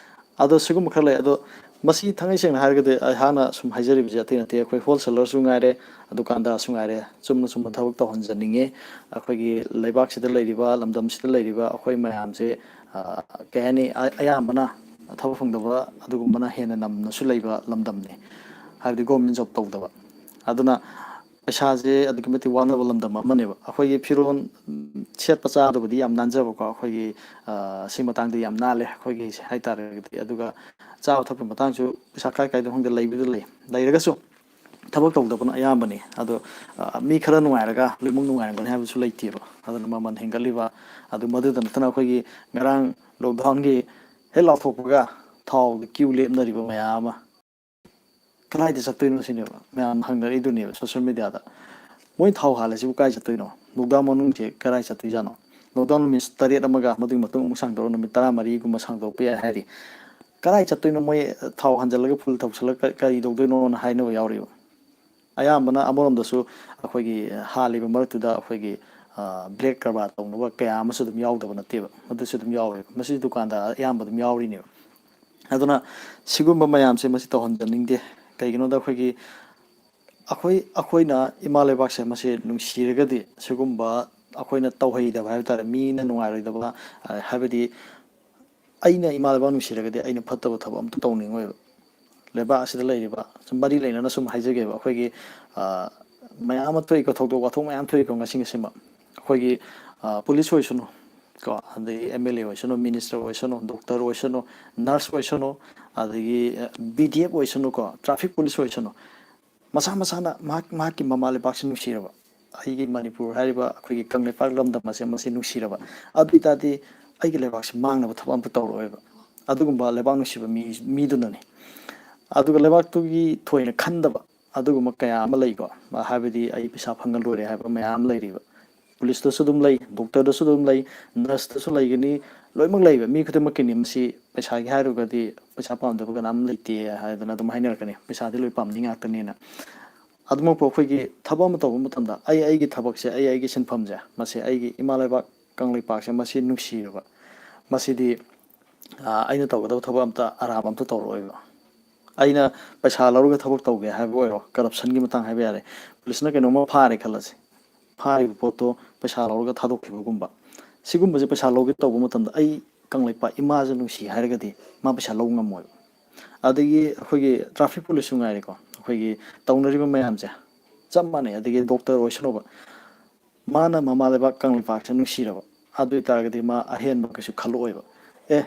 ꯑꯗꯣ ꯁꯤꯒꯨꯝꯕ ꯈꯔ ꯂꯩ꯫ ꯑꯗꯣ ꯃꯁꯤ ꯊꯥꯡꯉꯩ ꯁꯦꯡꯅ ꯍꯥꯏꯔꯒꯗꯤ ꯑꯩꯍꯥꯛꯅ ꯁꯨꯝ ꯍꯥꯏꯖꯔꯤꯕꯁꯦ ꯑꯇꯩ ꯅꯠꯇꯦ, ꯑꯩꯈꯣꯏ wholesaler ꯁꯨ ꯉꯥꯏꯔꯦ, ꯗꯨꯀꯥꯟꯗꯥꯔꯁꯨ ꯉꯥꯏꯔꯦ, ꯆꯨꯝꯅ ꯆꯨꯝꯕ ꯊꯕꯛ ꯇꯧꯍꯟꯖꯅꯤꯡꯉꯤ꯫ ꯑꯩꯈꯣꯏꯒꯤ ꯂꯩꯕꯥꯛꯁꯤꯗ ꯂꯩꯔꯤꯕ, ꯂꯝꯗꯝꯁꯤꯗ ꯂꯩꯔꯤꯕ ꯑꯩꯈꯣꯏ ꯃꯌꯥꯝꯁꯦ, ꯑ, ꯀꯩ ꯍꯥꯏꯅꯤ, ꯑ-, ꯑꯌꯥꯝꯕꯅ ꯊꯕꯛ ꯐꯪꯗꯕ ꯑꯗꯨꯒꯨꯝꯕꯅ ꯍꯦꯟꯅ ꯅꯝꯅꯁꯨ ꯂꯩꯕ ꯂꯝꯗꯝꯅꯤ, ꯍꯥꯏꯕꯗꯤ government job ꯇꯧꯗꯕ꯫ ꯑꯗꯨꯅ ꯄꯩꯁꯥꯁꯦ ꯑꯗꯨꯛꯀꯤ ꯃꯇꯤꯛ ꯋꯥꯅꯕ ꯂꯝꯗꯝ ꯑꯃꯅꯦꯕ꯫ ꯑꯩꯈꯣꯏꯒꯤ ꯐꯤꯔꯣꯜ, ꯎꯝ, ꯁꯦꯠꯄ ꯆꯥꯕꯗꯕꯨꯗꯤ ꯌꯥꯝ ꯅꯥꯟꯖꯕꯀꯣ, ꯑꯩꯈꯣꯏꯒꯤ, ꯑ, ꯁꯤ ꯃꯇꯥꯡꯗ ꯌꯥꯝ ꯅꯥꯜꯂꯦ ꯑꯩꯈꯣꯏꯒꯤ ꯍꯥꯏꯇꯥꯔꯒꯗꯤ꯫ ꯑꯗꯨꯒ ꯆꯥꯕ ꯊꯛꯄꯒꯤ ꯃꯇꯥꯡꯁꯨ ꯄꯩꯁꯥ ꯀꯥꯏ ꯀꯥꯏꯗ ꯈꯪꯗꯦ ꯂꯩꯕꯗ ꯂꯩ, ꯂꯩꯔꯒꯁꯨ ꯊꯕꯛ ꯇꯧꯗꯕꯅ ꯑꯌꯥꯝꯕꯅꯤ꯫ ꯑꯗꯣ, ꯑ, ꯃꯤ ꯈꯔ ꯅꯨꯡꯉꯥꯏꯔꯒ ꯂꯣꯏꯅꯃꯛ ꯅꯨꯡꯉꯥꯏꯔꯝꯒꯅꯤ ꯍꯥꯏꯕꯁꯨ ꯂꯩꯇꯦꯕ꯫ ꯑꯗꯨꯅ ꯃꯃꯜ ꯍꯦꯟꯒꯠꯂꯤꯕ, ꯑꯗꯨ ꯃꯗꯨꯗ ꯅꯠꯇꯅ ꯑꯩꯈꯣꯏꯒꯤ ꯉꯔꯥꯡ lockdown ꯒꯤ ꯍꯦꯛ ꯂꯥꯎꯊꯣꯛꯄꯒ ꯊꯥꯎꯒꯤ queue ꯂꯦꯞꯅꯔꯤꯕ ꯃꯌꯥꯝ ꯑꯃ, ꯀꯗꯥꯏꯗ ꯆꯠꯇꯣꯏꯅꯣ ꯁꯤꯅꯦꯕ ꯃꯌꯥꯝ ꯍꯪꯅꯔꯤꯗꯨꯅꯦꯕ social media ꯗ꯫ "ꯃꯣꯏ ꯊꯥꯎ ꯍꯥꯜꯂꯁꯤꯕꯨ ꯀꯥꯏ ꯆꯠꯇꯣꯏꯅꯣ? Lockdown ꯃꯅꯨꯡꯁꯦ ꯀꯗꯥꯏ ꯆꯠꯇꯣꯏꯖꯥꯠꯅꯣ?" Lockdown ꯅꯨꯃꯤꯠ ꯇꯔꯦꯠ ꯑꯃꯒ ꯃꯗꯨꯒꯤ ꯃꯇꯨꯡ ꯑꯃꯨꯛ ꯁꯥꯡꯗꯣꯔꯛꯑꯣ, ꯅꯨꯃꯤꯠ ꯇꯔꯥꯃꯔꯤꯒꯨꯝꯕ ꯁꯥꯡꯗꯣꯛꯄ ꯌꯥꯏ ꯍꯥꯏꯔꯤ꯫ ꯀꯗꯥꯏ ꯆꯠꯇꯣꯏꯅꯣ, ꯃꯣꯏ ꯊꯥꯎ ꯍꯟꯖꯤꯜꯂꯒ ꯐꯨꯜ ꯊꯧꯁꯜꯂꯒ ꯀ- ꯀꯔꯤ ꯇꯧꯗꯣꯏꯅꯣꯅ ꯍꯥꯏꯅꯕ ꯌꯥꯎꯔꯤꯕ꯫ ꯑꯌꯥꯝꯕꯅ ꯑꯃꯔꯣꯝꯗꯁꯨ ꯑꯩꯈꯣꯏꯒꯤ ꯍꯥꯜꯂꯤꯕ ꯃꯔꯛꯇꯨꯗ ꯑꯩꯈꯣꯏꯒꯤ ꯕ꯭ꯂꯦꯛ ꯀꯔꯕꯥꯔ ꯇꯧꯅꯕ ꯀꯌꯥ ꯑꯃꯁꯨ ꯑꯗꯨꯝ ꯌꯥꯎꯗꯕ ꯅꯠꯇꯦꯕ, ꯃꯗꯨꯁꯨ ꯑꯗꯨꯝ ꯌꯥꯎꯋꯦꯕ, ꯃꯁꯤ ꯗꯨꯀꯥꯟꯗ ꯑꯌꯥꯝꯕ ꯑꯗꯨꯝ ꯌꯥꯎꯔꯤꯅꯦꯕ꯫ ꯑꯗꯨꯅ ꯁꯤꯒꯨꯝꯕ ꯃꯌꯥꯝꯁꯦ ꯃꯁꯤ ꯇꯧꯍꯟꯖꯅꯤꯡꯗꯦ꯫ ꯀꯩꯒꯤꯅꯣꯗ ꯑꯩꯈꯣꯏꯒꯤ ꯑꯩꯈꯣꯏ ꯑꯩꯈꯣꯏꯅ ꯏꯃꯥ ꯂꯩꯕꯥꯛꯁꯦ ꯃꯁꯤ ꯅꯨꯡꯁꯤꯔꯒꯗꯤ ꯁꯤꯒꯨꯝꯕ ꯑꯩꯈꯣꯏꯅ ꯇꯧꯍꯩꯗꯕ ꯍꯥꯏꯕ ꯇꯥꯔꯦ, ꯃꯤꯅ ꯅꯨꯡꯉꯥꯏꯔꯣꯏꯗꯕ, ꯍꯥꯏꯕꯗꯤ ꯑꯩꯅ ꯏꯃꯥ ꯂꯩꯕꯥꯛ ꯅꯨꯡꯁꯤꯔꯒꯗꯤ ꯑꯩꯅ ꯐꯠꯇꯕ ꯊꯕꯛ ꯑꯝꯇ ꯇꯧꯅꯤꯡꯉꯣꯏꯕ꯫ ꯂꯩꯕꯥꯛ ꯑꯁꯤꯗ ꯂꯩꯔꯤꯕ ꯁꯨꯝ ꯃꯔꯤ ꯂꯩꯅꯅ ꯁꯨꯝ ꯍꯥꯏꯖꯒꯦꯕ, ꯑꯩꯈꯣꯏꯒꯤ ꯃꯌꯥꯝ ꯑꯃ ꯊꯣꯛꯏꯀꯣ, ꯊꯧꯗꯣꯛ ꯋꯥꯊꯣꯛ ꯃꯌꯥꯝ ꯊꯣꯛꯏꯀꯣ ꯉꯁꯤ ꯉꯁꯤꯃꯛ꯫ ꯑꯩꯈꯣꯏꯒꯤ ꯄꯨꯂꯤꯁ ꯑꯣꯏꯁꯅꯨ ꯀꯣ, ꯑꯗꯒꯤ ꯑꯦꯝ ꯑꯦꯜ ꯑꯦ ꯑꯣꯏꯁꯅꯨ, ꯃꯤꯅꯤꯁꯇꯔ ꯑꯣꯏꯁꯅꯨ, ꯗꯣꯛꯇꯔ ꯑꯣꯏꯁꯅꯨ, ꯅꯔꯁ ꯑꯣꯏꯁꯅꯨ, ꯑꯗꯒꯤ ꯕꯤ ꯗꯤ ꯑꯦꯐ ꯑꯣꯏꯁꯅꯨꯀꯣ, ꯇ꯭ꯔꯥꯐꯤꯛ ꯄꯨꯂꯤꯁ ꯑꯣꯏꯁꯅꯨ, ꯃꯁꯥ ꯃꯁꯥꯅ ꯃꯍꯥꯛ ꯃꯍꯥꯛꯀꯤ ꯃꯃꯥ ꯂꯩꯕꯥꯛꯁꯤ ꯅꯨꯡꯁꯤꯔꯕ, ꯑꯩꯒꯤ ꯃꯅꯤꯄꯨꯔ ꯍꯥꯏꯔꯤꯕ ꯑꯩꯈꯣꯏꯒꯤ ꯀꯪꯂꯩꯄꯥꯛ ꯂꯝꯗꯝ ꯑꯁꯦ ꯃꯁꯤ ꯅꯨꯡꯁꯤꯔꯕ, ꯑꯗꯨ ꯑꯣꯏꯇꯥꯔꯗꯤ ꯑꯩꯒꯤ ꯂꯩꯕꯥꯛꯁꯤ ꯃꯥꯡꯅꯕ ꯊꯕꯛ ꯑꯝꯇ ꯇꯧꯔꯛꯑꯣꯏꯕ꯫ ꯑꯗꯨꯒꯨꯝꯕ ꯂꯩꯕꯥꯛ ꯅꯨꯡꯁꯤꯕ ꯃꯤ ꯃꯤꯗꯨꯅꯅꯤ꯫ ꯑꯗꯨꯒ ꯂꯩꯕꯥꯛꯇꯨꯒꯤ ꯊꯣꯏꯅ ꯈꯟꯗꯕ ꯑꯗꯨꯒꯨꯝꯕ ꯀꯌꯥ ꯑꯃ ꯂꯩꯀꯣ, ꯍꯥꯏꯕꯗꯤ ꯑꯩ ꯄꯩꯁꯥ ꯐꯪꯉ ꯂꯣꯏꯔꯦ ꯍꯥꯏꯕ ꯃꯌꯥꯝ ꯑꯃ ꯂꯩꯔꯤꯕ꯫ ꯄꯨꯂꯤꯁꯇꯁꯨ ꯑꯗꯨꯝ ꯂꯩ, ꯗꯣꯛꯇꯔꯗꯁꯨ ꯑꯗꯨꯝ ꯂꯩ, ꯅꯔꯁꯇꯁꯨ ꯂꯩꯒꯅꯤ, ꯂꯣꯏꯅꯃꯛ ꯂꯩꯕ ꯃꯤ ꯈꯨꯗꯤꯡꯃꯛꯀꯤꯅꯤ꯫ ꯃꯁꯤ ꯄꯩꯁꯥꯒꯤ ꯍꯥꯏꯔꯨꯔꯒꯗꯤ ꯄꯩꯁꯥ ꯄꯥꯝꯗꯕ ꯀꯅꯥꯝ ꯂꯩꯇꯦ ꯍꯥꯏꯗꯅ ꯑꯗꯨꯝ ꯍꯥꯏꯅꯔꯛꯀꯅꯤ, ꯄꯩꯁꯥꯗꯤ ꯂꯣꯏ ꯄꯥꯝꯅꯤ ꯉꯥꯛꯇꯅꯦꯅ꯫ ꯑꯗꯨꯃꯛꯄꯨ ꯑꯩꯈꯣꯏꯒꯤ ꯊꯕꯛ ꯑꯃ ꯇꯧꯕ ꯃꯇꯝꯗ ꯑꯩ ꯑꯩꯒꯤ ꯊꯕꯛꯁꯦ, ꯑꯩ ꯑꯩꯒꯤ ꯁꯤꯟꯐꯝꯁꯦ, ꯃꯁꯤ ꯑꯩꯒꯤ ꯏꯃꯥ ꯂꯩꯕꯥꯛ ꯀꯪꯂꯩꯄꯥꯛꯁꯦ ꯃꯁꯤ ꯅꯨꯡꯁꯤꯔꯕ, ꯃꯁꯤꯗꯤ ꯑꯩꯅ ꯇꯧꯒꯗꯕ ꯊꯕꯛ ꯑꯝꯇ ꯑꯔꯥꯞꯄ ꯑꯝꯇ ꯇꯧꯔꯛꯑꯣꯏꯕ꯫ ꯑꯩꯅ ꯄꯩꯁꯥ ꯂꯧꯔꯒ ꯊꯕꯛ ꯇꯧꯒꯦ ꯍꯥꯏꯕ ꯑꯣꯏꯔꯣ, ꯀꯔꯞꯁꯟꯒꯤ ꯃꯇꯥꯡ ꯍꯥꯏꯕ ꯌꯥꯔꯦ, ꯄꯨꯂꯤꯁꯅ ꯀꯩꯅꯣꯝꯃ ꯐꯥꯔꯦ ꯈꯜꯂꯁꯤ, ꯐꯥꯔꯤꯕ ꯄꯣꯠꯇꯣ ꯄꯩꯁꯥ ꯂꯧꯔꯒ ꯊꯥꯗꯣꯛꯈꯤꯕꯒꯨꯝꯕ, ꯁꯤꯒꯨꯝꯕꯁꯦ ꯄꯩꯁꯥ ꯂꯧꯒꯦ ꯇꯧꯕ ꯃꯇꯝꯗ ꯑꯩ ꯀꯪꯂꯩꯄꯥꯛ ꯏꯃꯥꯁꯦ ꯅꯨꯡꯁꯤ ꯍꯥꯏꯔꯒꯗꯤ ꯃꯥ ꯄꯩꯁꯥ ꯂꯧꯕ ꯉꯝꯃꯣꯏꯕ꯫ ꯑꯗꯒꯤ ꯑꯩꯈꯣꯏꯒꯤ ꯇ꯭ꯔꯥꯐꯤꯛ ꯄꯨꯂꯤꯁꯁꯨ ꯉꯥꯏꯔꯦꯀꯣ, ꯑꯩꯈꯣꯏꯒꯤ ꯇꯧꯅꯔꯤꯕ ꯃꯌꯥꯝꯁꯦ ꯆꯞ ꯃꯥꯟꯅꯩ꯫ ꯑꯗꯒꯤ ꯗꯣꯛꯇꯔ ꯑꯣꯏꯁꯅꯨꯕ, ꯃꯥꯅ ꯃꯃꯥ ꯂꯩꯕꯥꯛ ꯀꯪꯂꯩꯄꯥꯛꯁꯦ ꯅꯨꯡꯁꯤꯔꯕ, ꯑꯗꯨ ꯑꯣꯏꯇꯥꯔꯒꯗꯤ ꯃꯥ ꯑꯍꯦꯟꯕ ꯀꯩꯁꯨ ꯈꯜꯂꯛꯑꯣꯏꯕ꯫ ꯑꯦ,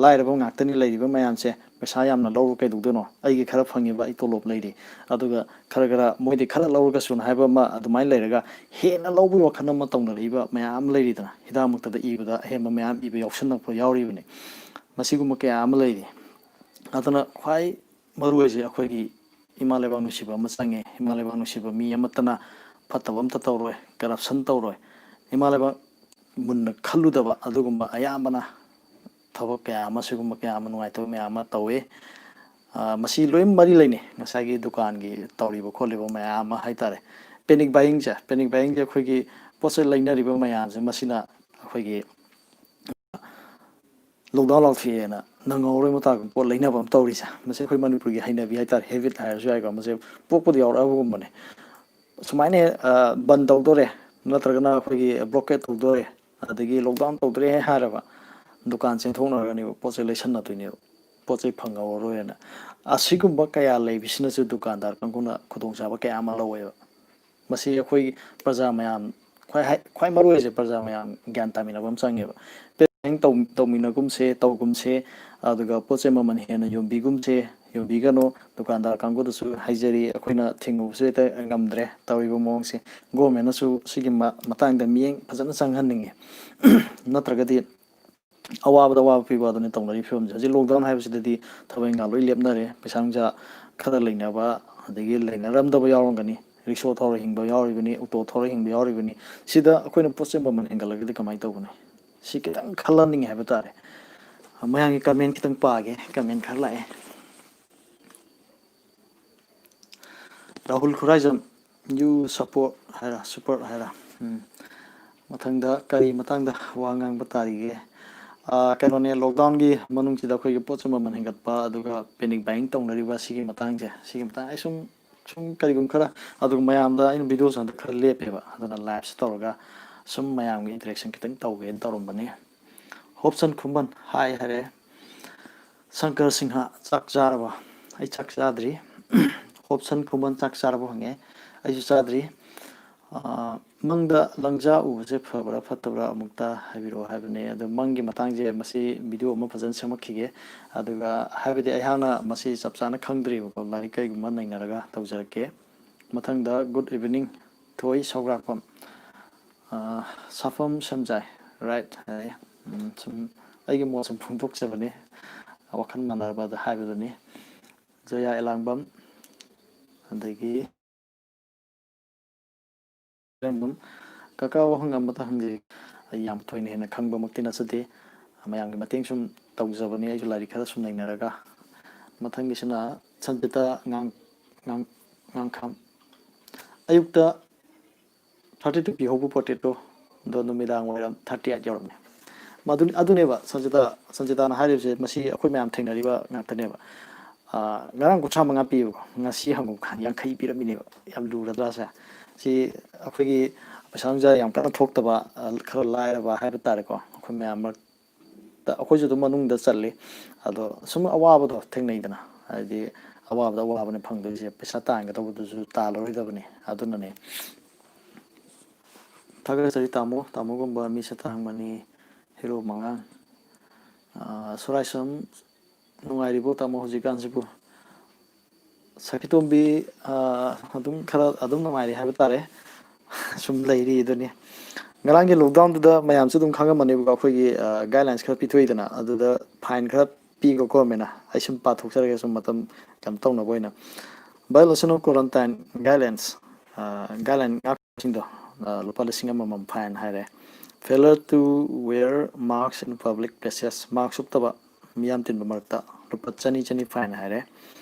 ꯂꯥꯏꯔꯕ ꯉꯥꯛꯇꯅꯤ ꯂꯩꯔꯤꯕ ꯃꯌꯥꯝꯁꯦ, ꯄꯩꯁꯥ ꯌꯥꯝꯅ ꯂꯧꯔ ꯀꯩꯗꯧꯗꯣꯏꯅꯣ, ꯑꯩꯒꯤ ꯈꯔ ꯐꯪꯉꯤꯕ ꯑꯩ ꯇꯣꯂꯣꯞ ꯂꯩꯔꯤ, ꯑꯗꯨꯒ ꯈꯔ ꯈꯔ ꯃꯣꯏꯗꯤ ꯈꯔ ꯂꯧꯔꯒꯁꯨꯅ ꯍꯥꯏꯕ ꯑꯃ ꯑꯗꯨꯃꯥꯏꯅ ꯂꯩꯔꯒ ꯍꯦꯟꯅ ꯂꯧꯕꯒꯤ ꯋꯥꯈꯜ ꯑꯃ ꯇꯧꯅꯔꯛꯏꯕ ꯃꯌꯥꯝ ꯑꯃ ꯂꯩꯔꯤꯗꯅ, ꯍꯤꯗꯥꯛꯃꯛꯇꯗ ꯏꯕꯗ ꯑꯍꯦꯟꯕ ꯃꯌꯥꯝ ꯏꯕ ꯌꯥꯎꯁꯟꯅꯛꯄ ꯌꯥꯎꯔꯤꯕꯅꯤ꯫ ꯃꯁꯤꯒꯨꯝꯕ ꯀꯌꯥ ꯑꯃ ꯂꯩꯔꯤ꯫ ꯑꯗꯨꯅ ꯈ꯭ꯋꯥꯏ ꯃꯔꯨ ꯑꯣꯏꯁꯦ ꯑꯩꯈꯣꯏꯒꯤ ꯏꯃꯥ ꯂꯩꯕꯥꯛ ꯅꯨꯡꯁꯤꯕ ꯑꯃ ꯆꯪꯉꯦ꯫ ꯏꯃꯥ ꯂꯩꯕꯥꯛ ꯅꯨꯡꯁꯤꯕ ꯃꯤ ꯑꯃꯠꯇꯅ ꯐꯠꯇꯕ ꯑꯝꯇ ꯇꯧꯔꯣꯏ, ꯀꯔꯞꯁꯟ ꯇꯧꯔꯣꯏ꯫ ꯏꯃꯥ ꯂꯩꯕꯥꯛ ꯃꯨꯟꯅ ꯈꯜꯂꯨꯗꯕ ꯑꯗꯨꯒꯨꯝꯕ ꯑꯌꯥꯝꯕꯅ ꯊꯕꯛ ꯀꯌꯥ ꯑꯃ, ꯁꯤꯒꯨꯝꯕ ꯀꯌꯥ ꯑꯃ, ꯅꯨꯡꯉꯥꯏꯇꯕ ꯃꯌꯥꯝ ꯑꯃ ꯇꯧꯏ꯫ ꯑ, ꯃꯁꯤ ꯂꯣꯏ ꯃꯔꯤ ꯂꯩꯅꯩ, ꯉꯁꯥꯏꯒꯤ ꯗꯨꯀꯥꯟꯒꯤ ꯇꯧꯔꯤꯕ ꯈꯣꯠꯂꯤꯕ ꯃꯌꯥꯝ ꯑꯃ ꯍꯥꯏ ꯇꯥꯔꯦ꯫ Panic buyingꯁꯦ, panic buyingꯁꯦ ꯑꯩꯈꯣꯏꯒꯤ ꯄꯣꯠ ꯆꯩ ꯂꯩꯅꯔꯤꯕ ꯃꯌꯥꯝꯁꯦ, ꯃꯁꯤꯅ ꯑꯩꯈꯣꯏꯒꯤ lockdown ꯂꯥꯎꯊꯣꯛꯑꯦꯅ ꯅꯪꯍꯧꯔꯣꯏ ꯃꯇꯥꯒꯨꯝ ꯄꯣꯠ ꯂꯩꯅꯕ ꯑꯃ ꯇꯧꯔꯤꯁꯦ, ꯃꯁꯤ ꯑꯩꯈꯣꯏ ꯃꯅꯤꯄꯨꯔꯒꯤ ꯍꯩꯅꯕꯤ ꯍꯥꯏ ꯇꯥꯔꯦ, habit ꯍꯥꯏꯔꯁꯨ ꯌꯥꯏꯀꯣ, ꯃꯁꯤ ꯄꯣꯛꯄꯗ ꯌꯥꯎꯔꯛꯑꯕꯒꯨꯝꯕꯅꯦ꯫ ꯁꯨꯃꯥꯏꯅ ꯍꯦꯛ, ꯑ, ꯕꯟ ꯇꯧꯗꯣꯔꯦ, ꯅꯠꯇ꯭ꯔꯒꯅ ꯑꯩꯈꯣꯏꯒꯤ blockade ꯇꯧꯗꯣꯔꯦ, ꯑꯗꯒꯤ lockdown ꯇꯧꯗꯣꯔꯦ ꯍꯦꯛ ꯍꯥꯏꯔꯕ, ꯗꯨꯀꯥꯟ ꯆꯦꯟꯊꯣꯛꯅꯔꯒꯅꯦꯕ, ꯄꯣꯠ ꯆꯩ ꯂꯩꯁꯟꯅꯗꯣꯏꯅꯦꯕ, ꯄꯣꯠ ꯆꯩ ꯐꯪꯍꯧꯔꯔꯣꯏꯅ꯫ ꯑꯁꯤꯒꯨꯝꯕ ꯀꯌꯥ ꯂꯩꯕꯁꯤꯅꯁꯨ ꯗꯨꯀꯥꯟꯗꯥꯔ ꯀꯥꯡꯕꯨꯅ ꯈꯨꯗꯣꯡꯆꯥꯕ ꯀꯌꯥ ꯑꯃ ꯂꯧꯋꯦꯕ꯫ ꯃꯁꯤ ꯑꯩꯈꯣꯏ ꯄ꯭ꯔꯖꯥ ꯃꯌꯥꯝ, ꯈ꯭ꯋꯥꯏ ꯍꯥꯏ-, ꯈ꯭ꯋꯥꯏ ꯃꯔꯨ ꯑꯣꯏꯁꯦ ꯄ꯭ꯔꯖꯥ ꯃꯌꯥꯝ ꯒ꯭ꯌꯥꯟ ꯇꯥꯃꯤꯟꯅꯕ ꯑꯃ ꯆꯪꯉꯦꯕ꯫ Panic ꯇꯧ-, ꯇꯧꯃꯤꯟꯅꯒꯨꯝꯁꯦ, ꯇꯧꯒꯨꯝꯁꯦ, ꯑꯗꯨꯒ ꯄꯣꯠ ꯆꯩ ꯃꯃꯜ ꯍꯦꯟꯅ ꯌꯣꯟꯕꯤꯒꯨꯝꯁꯦ, ꯌꯣꯟꯕꯤꯒꯅꯨ꯫ ꯗꯨꯀꯥꯟꯗꯥꯔ ꯀꯥꯡꯕꯨꯗꯁꯨ ꯍꯥꯏꯖꯔꯤ, ꯑꯩꯈꯣꯏꯅ ꯊꯤꯡꯉꯨꯕꯁꯨ ꯍꯦꯛꯇ ꯉꯝꯗ꯭ꯔꯦ ꯇꯧꯔꯤꯕ ꯃꯑꯣꯡꯁꯦ꯫ Governmentꯅꯁꯨ ꯁꯤꯒꯤ ꯃ-, ꯃꯇꯥꯡꯗ ꯃꯤꯠꯌꯦꯡ ꯐꯖꯅ ꯆꯪꯍꯟꯅꯤꯡꯉꯤ꯫ ꯅꯠꯇ꯭ꯔꯒꯗꯤ ꯑꯋꯥꯕꯗ ꯑꯋꯥꯕ ꯄꯤꯕ ꯑꯗꯨꯅꯤ ꯇꯧꯅꯔꯤꯕ ꯐꯤꯕꯝꯁꯦ꯫ ꯍꯧꯖꯤꯛ lockdown ꯍꯥꯏꯕꯁꯤꯗꯗꯤ ꯊꯕꯛ ꯏꯪꯈꯥꯡ ꯂꯣꯏ ꯂꯦꯞꯅꯔꯦ, ꯄꯩꯁꯥ ꯅꯨꯡꯁꯥ ꯈꯔ ꯂꯩꯅꯕ, ꯑꯗꯒꯤ ꯂꯩꯅꯔꯝꯗꯕ ꯌꯥꯎꯔꯝꯒꯅꯤ, ꯔꯤꯛꯁꯣ ꯊꯧꯔ ꯍꯤꯡꯕ ꯌꯥꯎꯔꯤꯕꯅꯤ, ꯑꯣꯇꯣ ꯊꯧꯔ ꯍꯤꯡꯕ ꯌꯥꯎꯔꯤꯕꯅꯤ꯫ ꯁꯤꯗ ꯑꯩꯈꯣꯏꯅ ꯄꯣꯠ ꯆꯩ ꯃꯃꯜ ꯍꯦꯟꯒꯠꯂꯒꯗꯤ ꯀꯃꯥꯏꯅ ꯇꯧꯒꯅꯤ? ꯁꯤ ꯈꯤꯇꯪ ꯈꯜꯍꯟꯅꯤꯡꯉꯦ ꯍꯥꯏꯕ ꯇꯥꯔꯦ꯫ ꯃꯌꯥꯝꯒꯤ comment ꯈꯤꯇꯪ ꯄꯥꯒꯦ, comment ꯈꯔ ꯂꯥꯛꯑꯦ꯫ ꯔꯥꯍꯨꯜ ꯈꯨꯔꯥꯏꯖꯝ, you support ꯍꯥꯏꯔ, support ꯍꯥꯏꯔ꯫ ꯎꯝ꯫ ꯃꯊꯪꯗ ꯀꯔꯤ ꯃꯇꯥꯡꯗ ꯋꯥ ꯉꯥꯡꯕ ꯇꯥꯔꯤꯒꯦ? ꯑꯥ, ꯀꯩꯅꯣꯅꯦ, lockdownꯒꯤ ꯃꯅꯨꯡꯁꯤꯗ ꯑꯩꯈꯣꯏꯒꯤ ꯄꯣꯠ ꯆꯩ ꯃꯃꯜ ꯍꯦꯟꯒꯠꯄ, ꯑꯗꯨꯒ panic buying ꯇꯧꯅꯔꯤꯕ ꯁꯤꯒꯤ ꯃꯇꯥꯡꯁꯦ, ꯁꯤꯒꯤ ꯃꯇꯥꯡ ꯑꯩ ꯁꯨꯝ, ꯁꯨꯝ ꯀꯔꯤꯒꯨꯝꯕ ꯈꯔ, ꯑꯗꯨꯒ ꯃꯌꯥꯝꯗ ꯑꯩꯅ videoꯁꯦ ꯍꯟꯗꯛ ꯈꯔ ꯂꯦꯞꯄꯦꯕ, ꯑꯗꯨꯅ liveꯁꯦ ꯇꯧꯔꯒ ꯁꯨꯝ ꯃꯌꯥꯝꯒꯤ interaction ꯈꯤꯇꯪ ꯇꯧꯒꯦꯅ ꯇꯧꯔꯝꯕꯅꯤ꯫ ꯍꯣꯞꯁꯟ ꯈꯨꯃꯟ hi ꯍꯥꯏꯔꯦ꯫ ꯁꯪꯀꯔ ꯁꯤꯡꯍ, ꯆꯥꯛ ꯆꯥꯔꯕ? ꯑꯩ ꯆꯥꯛ ꯆꯥꯗ꯭ꯔꯤ꯫ ꯍꯣꯞꯁꯟ ꯈꯨꯃꯟ ꯆꯥꯛ ꯆꯥꯔꯕ ꯍꯪꯉꯦ꯫ ꯑꯩꯁꯨ ꯆꯥꯗ꯭ꯔꯤ꯫ ꯑꯥ, ꯃꯪꯗ ꯂꯪꯖꯥ ꯎꯕꯁꯦ ꯐꯕ꯭ꯔꯥ ꯐꯠꯇꯕ꯭ꯔꯥ ꯑꯃꯨꯛꯇ ꯍꯥꯏꯕꯤꯔꯛꯑꯣ ꯍꯥꯏꯕꯅꯦ꯫ ꯑꯗꯣ ꯃꯪꯒꯤ ꯃꯇꯥꯡꯁꯦ ꯃꯁꯤ video ꯑꯃ ꯐꯖꯅ ꯁꯦꯝꯃꯛꯈꯤꯒꯦ꯫ ꯑꯗꯨꯒ ꯍꯥꯏꯕꯗꯤ ꯑꯩꯍꯥꯛꯅ ꯃꯁꯤ ꯆꯞ ꯆꯥꯅ ꯈꯪꯗ꯭ꯔꯤꯕꯀꯣ, ꯂꯥꯏꯔꯤꯛ ꯀꯩꯒꯨꯝꯕ ꯅꯩꯅꯔꯒ ꯇꯧꯖꯔꯛꯀꯦ꯫ ꯃꯊꯪꯗ good evening ꯊꯣꯏ ꯁꯧꯒ꯭ꯔꯥꯛꯄꯝ꯫ ꯑꯥ, ꯁꯥꯐꯝ ꯁꯦꯝꯖꯥꯏ, right ꯍꯥꯏ꯫ ꯎꯝ, ꯁꯨꯝ ꯑꯩꯒꯤ ꯃꯣꯠ ꯁꯨꯝ ꯐꯣꯡꯗꯣꯛꯆꯕꯅꯤ, ꯋꯥꯈꯜ ꯃꯥꯟꯅꯕꯗ ꯍꯥꯏꯕꯗꯨꯅꯤ꯫ ꯖꯌꯥ ꯑꯦꯂꯥꯡꯕꯝ, ꯑꯗꯒꯤ ꯑꯦꯂꯥꯡꯕꯝ, ꯀꯀꯥ ꯋꯥꯍꯪ ꯑꯃꯇ ꯍꯪꯖꯒꯦ꯫ ꯑꯩ ꯌꯥꯝ ꯊꯣꯏꯅ ꯍꯦꯟꯅ ꯈꯪꯕꯃꯛꯇꯤ ꯅꯠꯆꯗꯦ꯫ ꯃꯌꯥꯝꯒꯤ ꯃꯇꯦꯡ ꯁꯨꯝ ꯇꯧꯖꯕꯅꯤ, ꯑꯩꯁꯨ ꯂꯥꯏꯔꯤꯛ ꯈꯔ ꯁꯨꯝ ꯅꯩꯅꯔꯒ꯫ ꯃꯊꯪꯒꯤꯁꯤꯅ ꯁꯟꯖꯤꯇꯥ ꯉꯥꯡ-, ꯉꯥꯡ-, ꯉꯥꯡꯈꯥꯝ꯫ ꯑꯌꯨꯛꯇ thirty two ꯄꯤꯍꯧꯕ potato ꯗꯣ ꯅꯨꯃꯤꯗꯥꯡ ꯋꯥꯏꯔꯝ thirty eight ꯌꯧꯔꯝꯃꯦ꯫ ꯃꯗꯨ, ꯑꯗꯨꯅꯦꯕ ꯁꯟꯖꯤꯇꯥ, ꯁꯟꯖꯤꯇꯥꯅ ꯍꯥꯏꯔꯤꯕꯁꯦ, ꯃꯁꯤ ꯑꯩꯈꯣꯏ ꯃꯌꯥꯝ ꯊꯦꯡꯅꯔꯤꯕ ꯉꯥꯛꯇꯅꯦꯕ꯫ ꯑꯥ, ꯉꯔꯥꯡ ꯀꯨꯟꯊ꯭ꯔꯥ ꯃꯉꯥ ꯄꯤꯌꯦꯕꯀꯣ, ꯉꯁꯤ ꯍꯪꯉꯨꯀꯥꯟ ꯌꯥꯡꯈꯩ ꯄꯤꯔꯝꯃꯤꯅꯦꯕ꯫ ꯌꯥꯝ ꯂꯨꯔꯗ꯭ꯔꯥ ꯁꯦ? ꯁꯤ ꯑꯩꯈꯣꯏꯒꯤ ꯄꯩꯁꯥ ꯅꯨꯡꯁꯥ ꯌꯥꯝ ꯀꯟꯅ ꯊꯣꯛꯇꯕ, ꯑ, ꯈꯔ ꯂꯥꯏꯔꯕ ꯍꯥꯏꯕ ꯇꯥꯔꯦꯀꯣ, ꯑꯩꯈꯣꯏ ꯃꯌꯥꯝ ꯃꯔꯛꯇ, ꯑꯩꯈꯣꯏꯁꯨ ꯑꯗꯨꯝ ꯃꯅꯨꯡꯗ ꯆꯜꯂꯤ꯫ ꯑꯗꯣ ꯁꯨꯝ ꯑꯋꯥꯕꯗꯣ ꯊꯦꯡꯅꯩꯗꯅ, ꯍꯥꯏꯗꯤ ꯑꯋꯥꯕꯗ ꯑꯋꯥꯕꯅꯦ ꯐꯪꯗꯣꯏꯁꯦ, ꯄꯩꯁꯥ ꯇꯥꯟꯒꯗꯧꯕꯗꯨꯁꯨ ꯇꯥꯜꯂꯔꯣꯏꯗꯕꯅꯤ꯫ ꯑꯗꯨꯅꯅꯦ꯫ ꯊꯥꯒꯠꯆꯔꯤ ꯇꯥꯃꯣ, ꯇꯥꯃꯣꯒꯨꯝꯕ ꯃꯤ ꯁꯛꯇ ꯍꯪꯕꯅꯤ, ꯍꯦꯔꯣ ꯃꯉꯥꯡ꯫ ꯑꯥ, ꯁꯣꯔꯥꯏꯁꯝ, ꯅꯨꯡꯉꯥꯏꯔꯤꯕꯣ ꯇꯥꯃꯣ ꯍꯧꯖꯤꯛꯀꯥꯟꯁꯤꯕꯨ? ꯁꯈꯤꯇꯣꯝꯕꯤ, ꯑꯥ, ꯑꯗꯨꯝ ꯈꯔ ꯑꯗꯨꯝ ꯅꯨꯡꯉꯥꯏꯔꯤ ꯍꯥꯏꯕ ꯇꯥꯔꯦ꯫ ꯁꯨꯝ ꯂꯩꯔꯤ ꯑꯗꯨꯅꯤ꯫ ꯉꯔꯥꯡꯒꯤ lockdown ꯗꯨꯗ ꯃꯌꯥꯝꯁꯨ ꯑꯗꯨꯝ ꯈꯪꯉꯝꯃꯅꯦꯕꯀꯣ, ꯑꯩꯈꯣꯏꯒꯤ, ꯑꯥ, guidelines ꯈꯔ ꯄꯤꯊꯣꯛꯏꯗꯅ, ꯑꯗꯨꯗ fine ꯈꯔ ꯄꯤꯀꯣ government ꯅ꯫ ꯑꯩ ꯁꯨꯝ ꯄꯥꯊꯣꯛꯆꯔꯒꯦ ꯁꯨꯝ ꯃꯇꯝ ꯀꯩꯅꯣ ꯇꯧꯅꯕ ꯑꯣꯏꯅ꯫ Violation of quarantine guidelines, ah, guideline ꯉꯥꯛꯄꯁꯤꯡꯗꯣ, ꯑꯥ, ꯂꯨꯄꯥ ꯂꯤꯁꯤꯡ ꯑꯃꯃꯝ fine ꯍꯥꯏꯔꯦ꯫ Failure to wear mask in public places, mask ꯎꯞꯇꯕ ꯃꯤꯌꯥꯝ ꯇꯤꯟꯕ ꯃꯔꯛꯇ ꯂꯨꯄꯥ ꯆꯅꯤ, ꯆꯅꯤ fine ꯍꯥꯏꯔꯦ꯫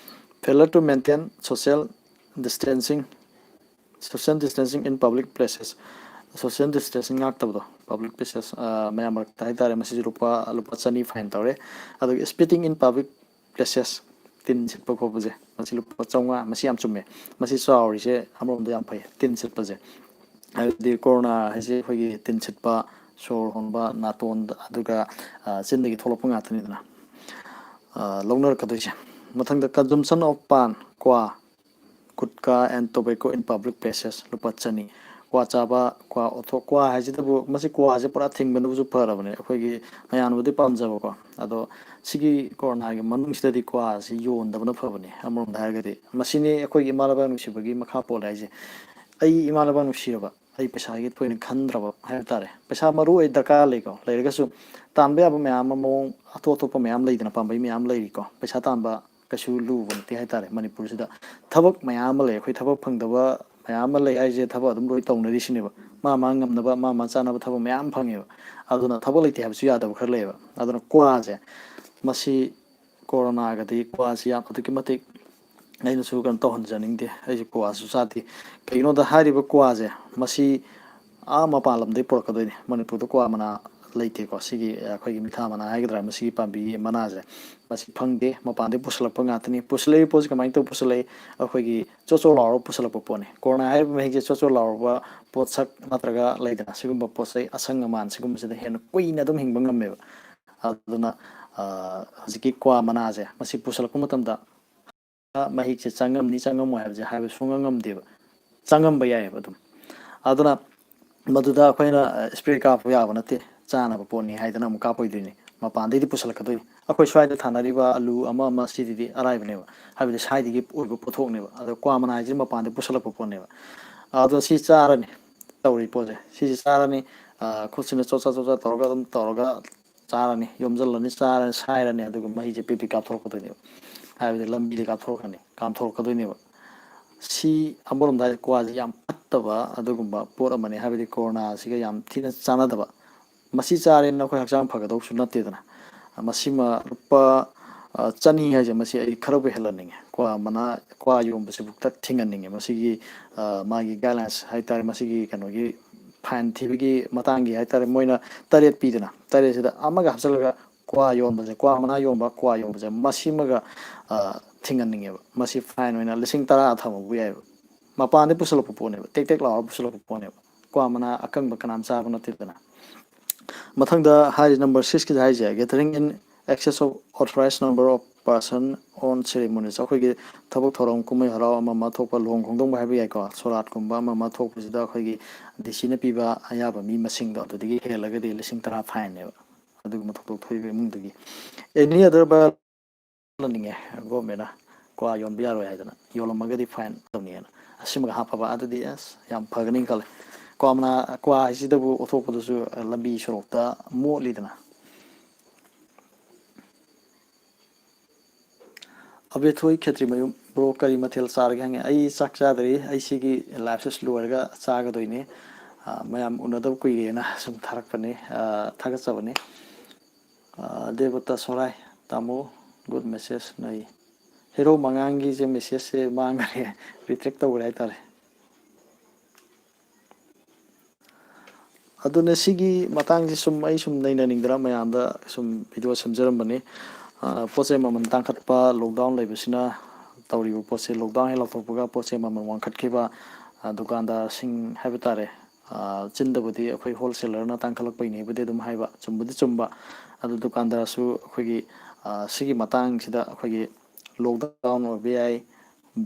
Failure to maintain social distancing, social distancing in public places, social distancing ꯉꯥꯛꯇꯕꯗꯣ, public places, ꯑ, ꯃꯌꯥꯝ ꯃꯔꯛꯇ ꯍꯥꯏꯇꯥꯔꯦ, ꯃꯁꯤꯁꯨ ꯂꯨꯄꯥ, ꯂꯨꯄꯥ ꯆꯅꯤ fine ꯇꯧꯔꯦ꯫ ꯑꯗꯨꯒ spitting in public places, ꯇꯤꯟ ꯁꯤꯠꯄ ꯈꯣꯠꯄꯁꯦ, ꯃꯁꯤ ꯂꯨꯄꯥ ꯆꯥꯝꯃꯉꯥ, ꯃꯁꯤ ꯌꯥꯝ ꯆꯨꯝꯃꯦ꯫ ꯃꯁꯤ ꯆꯥꯎꯔꯤꯁꯦ ꯑꯃꯔꯣꯝꯗ ꯌꯥꯝ ꯐꯩ, ꯇꯤꯟ ꯁꯤꯠꯄꯁꯦ꯫ ꯍꯥꯏꯕꯗꯤ corona ꯍꯥꯏꯁꯦ ꯑꯩꯈꯣꯏꯒꯤ ꯇꯤꯟ ꯁꯤꯠꯄ, ꯁꯣꯔ ꯍꯣꯟꯕ, ꯅꯥꯇꯣꯟꯗ, ꯑꯗꯨꯒ, ꯑ, ꯆꯤꯟꯗꯒꯤ ꯊꯣꯛꯂꯛꯄ ꯉꯥꯛꯇꯅꯤꯗꯅ, ꯑ, ꯂꯧꯅꯔꯛꯀꯗꯣꯏꯁꯦ꯫ ꯃꯊꯪꯗ consumption of pan, ꯀ꯭ꯋꯥ, ꯒꯨꯠꯀꯥ and tobacco in public places, ꯂꯨꯄꯥ ꯆꯅꯤ꯫ ꯀ꯭ꯋꯥ ꯆꯥꯕ, ꯀ꯭ꯋꯥ ꯑꯣꯊꯣꯛ-, ꯀ꯭ꯋꯥ ꯍꯥꯏꯁꯤꯗꯕꯨ, ꯃꯁꯤ ꯀ꯭ꯋꯥꯁꯦ ꯄꯨꯔꯥ ꯊꯤꯡꯕꯅꯕꯨꯁꯨ ꯐꯔꯕꯅꯦ꯫ ꯑꯩꯈꯣꯏꯒꯤ ꯃꯌꯥꯝꯅꯕꯨꯗꯤ ꯄꯥꯝꯖꯕꯀꯣ, ꯑꯗꯣ ꯁꯤꯒꯤ corona ꯒꯤ ꯃꯅꯨꯡꯁꯤꯗꯗꯤ ꯀ꯭ꯋꯥꯁꯤ ꯌꯣꯟꯗꯕꯅ ꯐꯕꯅꯦ꯫ ꯑꯃꯔꯣꯝꯗ ꯍꯥꯏꯔꯒꯗꯤ ꯃꯁꯤꯅꯤ ꯑꯩꯈꯣꯏꯒꯤ ꯏꯃꯥ ꯂꯩꯕꯥꯛ ꯅꯨꯡꯁꯤꯕꯒꯤ ꯃꯈꯥ ꯄꯣꯜꯂꯦ ꯍꯥꯏꯁꯦ꯫ ꯑꯩ ꯏꯃꯥ ꯂꯩꯕꯥꯛ ꯅꯨꯡꯁꯤꯔꯕ, ꯑꯩ ꯄꯩꯁꯥꯒꯤ ꯊꯣꯏꯅ ꯈꯟꯗ꯭ꯔꯕ ꯍꯥꯏꯕ ꯇꯥꯔꯦ꯫ ꯄꯩꯁꯥ ꯃꯔꯨ ꯑꯣꯏ ꯗꯔꯀꯥꯔ ꯂꯩꯀꯣ, ꯂꯩꯔꯒꯁꯨ ꯇꯥꯟꯕ ꯌꯥꯕ ꯃꯌꯥꯝ ꯑꯃ, ꯃꯑꯣꯡ ꯑꯇꯣꯞ ꯑꯇꯣꯞꯄ ꯃꯌꯥꯝ ꯂꯩꯗꯅ, ꯄꯥꯝꯕꯩ ꯃꯌꯥꯝ ꯂꯩꯔꯤꯀꯣ꯫ ꯄꯩꯁꯥ ꯇꯥꯟꯕ ꯀꯩꯁꯨ ꯂꯨꯕ ꯅꯠꯇꯦ ꯍꯥꯏꯇꯥꯔꯦ ꯃꯅꯤꯄꯨꯔꯁꯤꯗ꯫ ꯊꯕꯛ ꯃꯌꯥꯝ ꯑꯃ ꯂꯩ, ꯑꯩꯈꯣꯏ ꯊꯕꯛ ꯐꯪꯗꯕ ꯃꯌꯥꯝ ꯑꯃ ꯂꯩ ꯍꯥꯏꯁꯦ, ꯊꯕꯛ ꯑꯗꯨꯝ ꯂꯣꯏ ꯇꯧꯅꯔꯤꯁꯤꯅꯦꯕ꯫ ꯃꯥ ꯃꯥ ꯉꯝꯅꯕ, ꯃꯥ ꯃꯥ ꯆꯥꯅꯕ ꯊꯕꯛ ꯃꯌꯥꯝ ꯐꯪꯉꯦꯕ꯫ ꯑꯗꯨꯅ ꯊꯕꯛ ꯂꯩꯇꯦ ꯍꯥꯏꯕꯁꯨ ꯌꯥꯗꯕ ꯈꯔ ꯂꯩꯌꯦꯕ꯫ ꯑꯗꯨꯅ ꯀ꯭ꯋꯥꯁꯦ, ꯃꯁꯤ ꯀꯣꯔꯣꯅꯥꯒꯗꯤ ꯀ꯭ꯋꯥꯁꯤ ꯌꯥꯝ ꯑꯗꯨꯛꯀꯤ ꯃꯇꯤꯛ ꯑꯩꯅꯁꯨ ꯀꯩꯅꯣ ꯇꯧꯍꯟꯖꯅꯤꯡꯗꯦ꯫ ꯑꯩꯁꯨ ꯀ꯭ꯋꯥꯁꯨ ꯆꯥꯗꯦ꯫ ꯀꯩꯒꯤꯅꯣꯗ ꯍꯥꯏꯔꯤꯕ ꯀ꯭ꯋꯥꯁꯦ, ꯃꯁꯤ ꯑꯥ ꯃꯄꯥꯟ ꯂꯝꯗꯒꯤ ꯄꯨꯔꯛꯀꯗꯣꯏꯅꯤ꯫ ꯃꯅꯤꯄꯨꯔꯗ ꯀ꯭ꯋꯥ ꯃꯅꯥ ꯂꯩꯇꯦꯀꯣ꯫ ꯁꯤꯒꯤ ꯑꯩꯈꯣꯏꯒꯤ ꯃꯤꯊꯥ ꯃꯅꯥ ꯍꯥꯏꯒꯗ꯭ꯔꯥ, ꯃꯁꯤꯒꯤ ꯄꯥꯝꯕꯤ ꯃꯅꯥꯁꯦ, ꯃꯁꯤ ꯐꯪꯗꯦ꯫ ꯃꯄꯥꯟꯗꯒꯤ ꯄꯨꯁꯤꯜꯂꯛꯄ ꯉꯥꯛꯇꯅꯤ꯫ ꯄꯨꯁꯤꯜꯂꯛꯏ ꯄꯣꯠꯁꯤ ꯀꯃꯥꯏꯅ ꯇꯧꯕ ꯄꯨꯁꯤꯜꯂꯛꯏ? ꯑꯩꯈꯣꯏꯒꯤ ꯆꯣꯠ ꯆꯣꯠ ꯂꯥꯎꯔꯒ ꯄꯨꯁꯤꯜꯂꯛꯄ ꯄꯣꯠꯅꯤ꯫ ꯀꯣꯔꯣꯅꯥ ꯍꯥꯏꯔꯤꯕ ꯃꯍꯤꯛꯁꯦ ꯆꯣꯠ ꯆꯣꯠ ꯂꯥꯎꯔꯕ ꯄꯣꯠꯁꯛ ꯅꯠꯇ꯭ꯔꯒ ꯂꯩꯗꯅ, ꯁꯤꯒꯨꯝꯕ ꯄꯣꯠ ꯆꯩ ꯑꯁꯪ ꯑꯃꯥꯟ ꯁꯤꯒꯨꯝꯕꯁꯤꯗ ꯍꯦꯟꯅ ꯀꯨꯏꯅ ꯑꯗꯨꯝ ꯍꯤꯡꯕ ꯉꯝꯃꯦꯕ꯫ ꯑꯗꯨꯅ, ꯑ, ꯍꯧꯖꯤꯛꯀꯤ ꯀ꯭ꯋꯥ ꯃꯅꯥꯁꯦ, ꯃꯁꯤ ꯄꯨꯁꯤꯜꯂꯛꯄ ꯃꯇꯝꯗ ꯃꯍꯤꯛꯁꯦ ꯆꯪꯉꯝꯅꯤ ꯆꯪꯉꯝꯃꯣꯏ ꯍꯥꯏꯕꯁꯦ ꯍꯥꯏꯕ ꯁꯨꯡꯉꯝ ꯉꯝꯗꯦꯕ꯫ ꯆꯪꯉꯝꯕ ꯌꯥꯏꯑꯕ ꯑꯗꯨꯝ꯫ ꯑꯗꯨꯅ ꯃꯗꯨꯗ ꯑꯩꯈꯣꯏꯅ, ꯑ, ꯏꯁꯄ꯭ꯔꯦ ꯀꯥꯞꯄ ꯌꯥꯕ ꯅꯠꯇꯦ꯫ ꯆꯥꯅꯕ ꯄꯣꯠꯅꯤ ꯍꯥꯏꯗꯅ ꯑꯃꯨꯛ ꯀꯥꯞꯄꯣꯏꯗꯣꯏꯅꯤ꯫ ꯃꯄꯥꯟꯗꯩꯗꯤ ꯄꯨꯁꯤꯜꯂꯛꯀꯗꯣꯏꯅꯤ꯫ ꯑꯩꯈꯣꯏ ꯁ꯭ꯋꯥꯏꯗ ꯊꯥꯅꯔꯤꯕ ꯑꯂꯨ ꯑꯃ ꯑꯃ ꯁꯤꯗꯤꯗꯤ ꯑꯔꯥꯏꯕꯅꯦꯕ, ꯍꯥꯏꯕꯗꯤ ꯁ꯭ꯋꯥꯏꯗꯒꯤ ꯑꯣꯏꯕ ꯄꯣꯠꯊꯣꯛꯅꯦꯕ꯫ ꯑꯗꯣ ꯀ꯭ꯋꯥ ꯃꯅꯥ ꯍꯥꯏꯁꯤꯗꯤ ꯃꯄꯥꯟꯗꯩ ꯄꯨꯁꯤꯜꯂꯛꯄ ꯄꯣꯠꯅꯦꯕ꯫ ꯑꯗꯣ ꯁꯤ ꯆꯥꯔꯅꯤ, ꯇꯧꯔꯤ ꯄꯣꯠꯁꯦ ꯁꯤꯁꯦ ꯆꯥꯔꯅꯤ꯫ ꯑ, ꯈꯨꯠꯁꯤꯅ ꯆꯣꯠ ꯆꯣꯠ ꯆꯣꯠ ꯆꯣꯠ ꯇꯧꯔꯒ ꯑꯗꯨꯝ ꯇꯧꯔꯒ ꯆꯥꯔꯅꯤ, ꯌꯣꯝꯁꯤꯜꯂꯅꯤ, ꯆꯥꯔꯅꯤ, ꯁꯥꯏꯔꯅꯤ, ꯑꯗꯨꯒ ꯃꯍꯤꯁꯦ ꯄꯤꯠ ꯄꯤꯠ ꯀꯥꯞꯊꯣꯔꯛꯀꯗꯣꯏꯅꯦꯕ꯫ ꯍꯥꯏꯕꯗꯤ ꯂꯝꯕꯤꯗ ꯀꯥꯞꯊꯣꯔꯛꯀꯅꯤ, ꯀꯥꯝꯊꯣꯔꯛꯀꯗꯣꯏꯅꯦꯕ꯫ ꯁꯤ ꯑꯃꯔꯣꯝꯗ ꯍꯥꯏꯔꯗꯤ ꯀ꯭ꯋꯥꯁꯦ ꯌꯥꯝ ꯐꯠꯇꯕ ꯑꯗꯨꯒꯨꯝꯕ ꯄꯣꯠ ꯑꯃꯅꯤ, ꯍꯥꯏꯕꯗꯤ ꯀꯣꯔꯣꯅꯥꯁꯤꯒ ꯌꯥꯝ ꯊꯤꯅ ꯆꯥꯟꯅꯗꯕ꯫ ꯃꯁꯤ ꯆꯥꯔꯦꯅ ꯑꯩꯈꯣꯏ ꯍꯛꯆꯥꯡ ꯐꯒꯗꯧꯁꯨ ꯅꯠꯇꯦꯗꯅ꯫ ꯃꯁꯤꯃ ꯂꯨꯄꯥ, ꯑ, ꯆꯅꯤ ꯍꯥꯏꯁꯦ, ꯃꯁꯤ ꯑꯩ ꯈꯔꯕꯨ ꯍꯦꯜꯍꯟꯅꯤꯡꯉꯦ꯫ ꯀ꯭ꯋꯥ ꯃꯅꯥ, ꯀ꯭ꯋꯥ ꯌꯣꯟꯕꯁꯤꯕꯨꯛꯇ ꯊꯤꯡꯍꯟꯅꯤꯡꯉꯦ꯫ ꯃꯁꯤꯒꯤ, ꯑ, ꯃꯥꯒꯤ guidelines ꯍꯥꯏꯇꯥꯔꯦ, ꯃꯁꯤꯒꯤ ꯀꯩꯅꯣꯒꯤ fine ꯊꯤꯕꯒꯤ ꯃꯇꯥꯡꯒꯤ ꯍꯥꯏꯇꯥꯔꯦ, ꯃꯣꯏꯅ ꯇꯔꯦꯠ ꯄꯤꯗꯅ, ꯇꯔꯦꯠꯁꯤꯗ ꯑꯃꯒ ꯍꯥꯞꯆꯤꯜꯂꯒ ꯀ꯭ꯋꯥ ꯌꯣꯟꯕꯁꯦ, ꯀ꯭ꯋꯥ ꯃꯅꯥ ꯌꯣꯟꯕ, ꯀ꯭ꯋꯥ ꯌꯣꯟꯕꯁꯦ, ꯃꯁꯤꯃꯒ, ꯑ, ꯊꯤꯡꯍꯟꯅꯤꯡꯉꯦꯕ꯫ ꯃꯁꯤ fine ꯑꯣꯏꯅ ꯂꯤꯁꯤꯡ ꯇꯔꯥ ꯊꯝꯃꯕꯨ ꯌꯥꯏꯑꯕ꯫ ꯃꯄꯥꯟꯗꯩ ꯄꯨꯁꯜꯂꯛꯄ ꯄꯣꯠꯅꯦꯕ, ꯇꯦꯛ ꯇꯦꯛ ꯂꯥꯎꯔ ꯄꯨꯁꯜꯂꯛꯄ ꯄꯣꯠꯅꯦꯕ꯫ ꯀ꯭ꯋꯥ ꯃꯅꯥ ꯑꯀꯪꯕ ꯀꯅꯥꯝ ꯆꯥꯕ ꯅꯠꯇꯦꯗꯅ꯫ ꯃꯊꯪꯗ ꯍꯥꯏꯔꯤ number six ꯀꯤꯗ ꯍꯥꯏꯁꯦ, gathering in excess of authorized number of person on ceremonies꯫ ꯑꯩꯈꯣꯏꯒꯤ ꯊꯕꯛ ꯊꯧꯔꯝ, ꯀꯨꯝꯍꯩ ꯍꯔꯥꯎ ꯑꯃ ꯑꯃ ꯊꯣꯛꯄ, ꯂꯨꯍꯣꯡ ꯈꯣꯡꯗꯣꯡꯕ ꯍꯥꯏꯕ ꯌꯥꯏꯀꯣ, ꯁꯣꯔꯥꯠꯀꯨꯝꯕ ꯑꯃ ꯑꯃ ꯊꯣꯛꯄꯁꯤꯗ ꯑꯩꯈꯣꯏꯒꯤ ꯗꯤ ꯁꯤꯅ ꯄꯤꯕ ꯑꯌꯥꯕ ꯃꯤ ꯃꯁꯤꯡꯗꯣ, ꯑꯗꯨꯗꯒꯤ ꯍꯦꯜꯂꯒꯗꯤ ꯂꯤꯁꯤꯡ ꯇꯔꯥ fineꯅꯦꯕ꯫ ꯑꯗꯨꯒꯨꯝꯕ ꯊꯧꯗꯣꯛ ꯊꯣꯛꯏꯕ ꯏꯃꯨꯡꯗꯨꯒꯤ꯫ Any other violation ꯌꯣꯜꯍꯟꯅꯤꯡꯉꯦ ꯒꯣꯔꯃꯦꯟꯅ, ꯀ꯭ꯋꯥ ꯌꯣꯟꯕ ꯌꯥꯔꯣꯏ ꯍꯥꯏꯗꯅ, ꯌꯣꯜꯂꯝꯃꯒꯗꯤ fine ꯇꯧꯅꯤꯅ꯫ ꯑꯁꯤꯃꯒ ꯍꯥꯞꯄꯕ ꯑꯗꯨꯗꯤ ꯑꯁ ꯌꯥꯝ ꯐꯒꯅꯤ ꯈꯜꯂꯦ꯫ ꯀ꯭ꯋꯥ ꯃꯅꯥ, ꯀ꯭ꯋꯥ ꯍꯥꯏꯁꯤꯗꯕꯨ ꯑꯣꯊꯣꯛꯄꯗꯨꯁꯨ ꯂꯝꯕꯤ ꯁꯣꯔꯣꯛꯇ ꯃꯣꯠꯂꯤꯗꯅ꯫ ꯑꯕꯦꯊꯣꯏ ꯈꯦꯇ꯭ꯔꯤꯃꯌꯨꯝ, bro ꯀꯔꯤ ꯃꯊꯦꯜ ꯆꯥꯔꯒꯦ ꯍꯪꯉꯦ꯫ ꯑꯩ ꯆꯥꯛ ꯆꯥꯗ꯭ꯔꯤ, ꯑꯩ ꯁꯤꯒꯤ liveꯁꯦ ꯂꯣꯏꯔꯒ ꯆꯥꯒꯗꯣꯏꯅꯤ꯫ ꯑ, ꯃꯌꯥꯝ ꯎꯅꯗꯕ ꯀꯨꯏꯔꯦꯅ ꯁꯨꯝ ꯊꯥꯔꯛꯄꯅꯤ꯫ ꯑ, ꯊꯥꯒꯠꯆꯕꯅꯤ꯫ ꯑ, ꯗꯦꯕꯇ ꯁꯣꯔꯥꯏ, ꯇꯥꯃꯣ, good message꯫ ꯅꯣꯏ ꯍꯦꯔꯣ ꯃꯉꯥꯡꯒꯤꯁꯦ messageꯁꯦ ꯃꯥꯡꯈ꯭ꯔꯦ, retract ꯇꯧꯈ꯭ꯔꯦ ꯍꯥꯏꯇꯥꯔꯦ꯫ ꯑꯗꯨꯅ ꯁꯤꯒꯤ ꯃꯇꯥꯡꯁꯤ ꯁꯨꯝ ꯑꯩ ꯁꯨꯝ ꯅꯩꯅꯅꯤꯡꯗꯅ ꯃꯌꯥꯝꯗ ꯁꯨꯝ video ꯁꯦꯝꯖꯔꯝꯕꯅꯤ꯫ ꯑ, ꯄꯣꯠ ꯆꯩ ꯃꯃꯜ ꯇꯥꯡꯈꯠꯄ, lockdown ꯂꯩꯕꯁꯤꯅ ꯇꯧꯔꯤꯕ ꯄꯣꯠꯁꯦ, lockdown ꯍꯦꯛ ꯂꯧꯊꯣꯛꯄꯒ ꯄꯣꯠ ꯆꯩ ꯃꯃꯜ ꯋꯥꯡꯈꯠꯈꯤꯕ, ꯑ, ꯗꯨꯀꯥꯟꯗꯥꯔꯁꯤꯡ ꯍꯥꯏꯕ ꯇꯥꯔꯦ, ꯑ, ꯆꯤꯟꯗꯕꯨꯗꯤ ꯑꯩꯈꯣꯏ wholesalerꯅ ꯇꯥꯡꯈꯠꯂꯛꯄꯩꯅꯦꯕꯨꯗꯤ ꯑꯗꯨꯝ ꯍꯥꯏꯕ, ꯆꯨꯝꯕꯨꯗꯤ ꯆꯨꯝꯕ꯫ ꯑꯗꯨ ꯗꯨꯀꯥꯟꯗꯥꯔꯁꯨ ꯑꯩꯈꯣꯏꯒꯤ, ꯑ, ꯁꯤꯒꯤ ꯃꯇꯥꯡꯁꯤꯗ ꯑꯩꯈꯣꯏꯒꯤ lockdown ꯑꯣꯏꯕ ꯌꯥꯏ,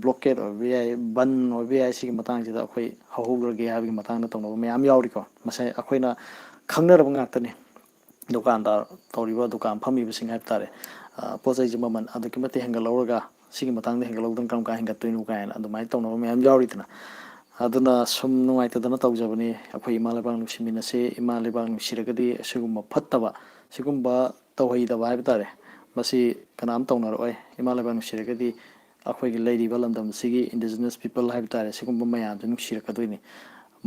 blockade ꯑꯣꯏꯕ ꯌꯥꯏ, ꯕꯟ ꯑꯣꯏꯕ ꯌꯥꯏ, ꯁꯤꯒꯤ ꯃꯇꯥꯡꯁꯤꯗ ꯑꯩꯈꯣꯏ ꯍꯧꯍꯧꯗ꯭ꯔꯒꯦ ꯍꯥꯏꯕꯒꯤ ꯃꯇꯥꯡꯗ ꯇꯧꯅꯕ ꯃꯌꯥꯝ ꯌꯥꯎꯔꯤꯀꯣ꯫ ꯃꯁꯤ ꯑꯩꯈꯣꯏꯅ ꯈꯪꯅꯔꯕ ꯉꯥꯛꯇꯅꯤ꯫ ꯗꯨꯀꯥꯟꯗꯥꯔ ꯇꯧꯔꯤꯕ ꯗꯨꯀꯥꯟ ꯐꯝꯃꯤꯕꯁꯤꯡ ꯍꯥꯏꯕ ꯇꯥꯔꯦ, ꯑ, ꯄꯣꯠ ꯆꯩꯁꯦ ꯃꯃꯜ ꯑꯗꯨꯛꯀꯤ ꯃꯇꯤꯛ ꯍꯦꯟꯒꯠꯍꯧꯔꯒ ꯁꯤꯒꯤ ꯃꯇꯥꯡꯗ ꯍꯦꯟꯒꯠꯍꯧꯗꯅ ꯀꯔꯝ ꯀꯥꯟ ꯍꯦꯟꯒꯠꯇꯣꯏꯅꯣ ꯀꯥꯏꯅ ꯑꯗꯨꯃꯥꯏꯅ ꯇꯧꯅꯕ ꯃꯌꯥꯝ ꯌꯥꯎꯔꯤꯗꯅ꯫ ꯑꯗꯨꯅ ꯁꯨꯝ ꯅꯨꯡꯉꯥꯏꯇꯗꯅ ꯇꯧꯖꯕꯅꯤ꯫ ꯑꯩꯈꯣꯏ ꯏꯃꯥ ꯂꯩꯕꯥꯛ ꯅꯨꯡꯁꯤꯃꯤꯟꯅꯁꯤ꯫ ꯏꯃꯥ ꯂꯩꯕꯥꯛ ꯅꯨꯡꯁꯤꯔꯒꯗꯤ ꯑꯁꯤꯒꯨꯝꯕ ꯐꯠꯇꯕ, ꯁꯤꯒꯨꯝꯕ ꯇꯧꯍꯩꯗꯕ ꯍꯥꯏꯕ ꯇꯥꯔꯦ, ꯃꯁꯤ ꯀꯅꯥꯝ ꯇꯧꯅꯔꯛꯑꯣꯏ꯫ ꯏꯃꯥ ꯂꯩꯕꯥꯛ ꯅꯨꯡꯁꯤꯔꯒꯗꯤ ꯑꯩꯈꯣꯏꯒꯤ ꯂꯩꯔꯤꯕ ꯂꯝꯗꯝꯁꯤꯒꯤ indigenous people ꯍꯥꯏꯕ ꯇꯥꯔꯦ, ꯁꯤꯒꯨꯝꯕ ꯃꯌꯥꯝꯁꯦ ꯅꯨꯡꯁꯤꯔꯛꯀꯗꯣꯏꯅꯤ꯫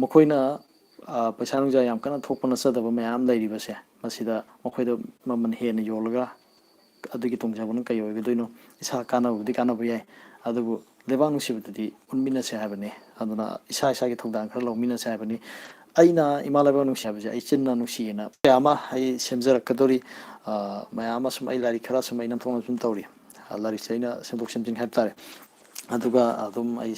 ꯃꯈꯣꯏꯅ, ꯑ, ꯄꯩꯁꯥ ꯅꯨꯡꯁꯥ ꯌꯥꯝ ꯀꯟꯅ ꯊꯣꯛꯄ ꯅꯠꯆꯗꯕ ꯃꯌꯥꯝ ꯂꯩꯔꯤꯕꯁꯦ, ꯃꯁꯤꯗ ꯃꯈꯣꯏꯗ ꯃꯃꯜ ꯍꯦꯟꯅ ꯌꯣꯜꯂꯒ ꯑꯗꯨꯒꯤ ꯇꯣꯡꯖꯕꯅ ꯀꯩ ꯑꯣꯏꯒꯗꯣꯏꯅꯣ? ꯏꯁꯥ ꯀꯥꯟꯅꯕꯕꯨꯗꯤ ꯀꯥꯟꯅꯕ ꯌꯥꯏ, ꯑꯗꯨꯕꯨ ꯂꯩꯕꯥꯛ ꯅꯨꯡꯁꯤꯕꯗꯨꯗꯤ ꯎꯠꯃꯤꯟꯅꯁꯦ ꯍꯥꯏꯕꯅꯤ꯫ ꯑꯗꯨꯅ ꯏꯁꯥ ꯏꯁꯥꯒꯤ ꯊꯧꯗꯥꯡ ꯈꯔ ꯂꯧꯃꯤꯟꯅꯁꯦ ꯍꯥꯏꯕꯅꯤ꯫ ꯑꯩꯅ ꯏꯃꯥ ꯂꯩꯕꯥꯛ ꯅꯨꯡꯁꯤ ꯍꯥꯏꯕꯁꯦ ꯑꯩ ꯆꯤꯟꯅ ꯅꯨꯡꯁꯤꯌꯦꯅ ꯀꯌꯥ ꯑꯃ ꯑꯩ ꯁꯦꯝꯖꯔꯛꯀꯗꯧꯔꯤ꯫ ꯑ, ꯃꯌꯥꯝ ꯑꯃ ꯁꯨꯝ ꯑꯩ ꯂꯥꯏꯔꯤꯛ ꯈꯔ ꯁꯨꯝ ꯑꯩ ꯅꯝꯊꯣꯛ ꯅꯝꯁꯤꯟ ꯇꯧꯔꯤ꯫ ꯑ, ꯂꯥꯏꯔꯤꯛꯁꯦ ꯑꯩꯅ ꯁꯦꯝꯗꯣꯛ ꯁꯦꯝꯖꯤꯟ ꯍꯥꯏꯕ ꯇꯥꯔꯦ꯫ ꯑꯗꯨꯒ ꯑꯗꯨꯝ ꯑꯩ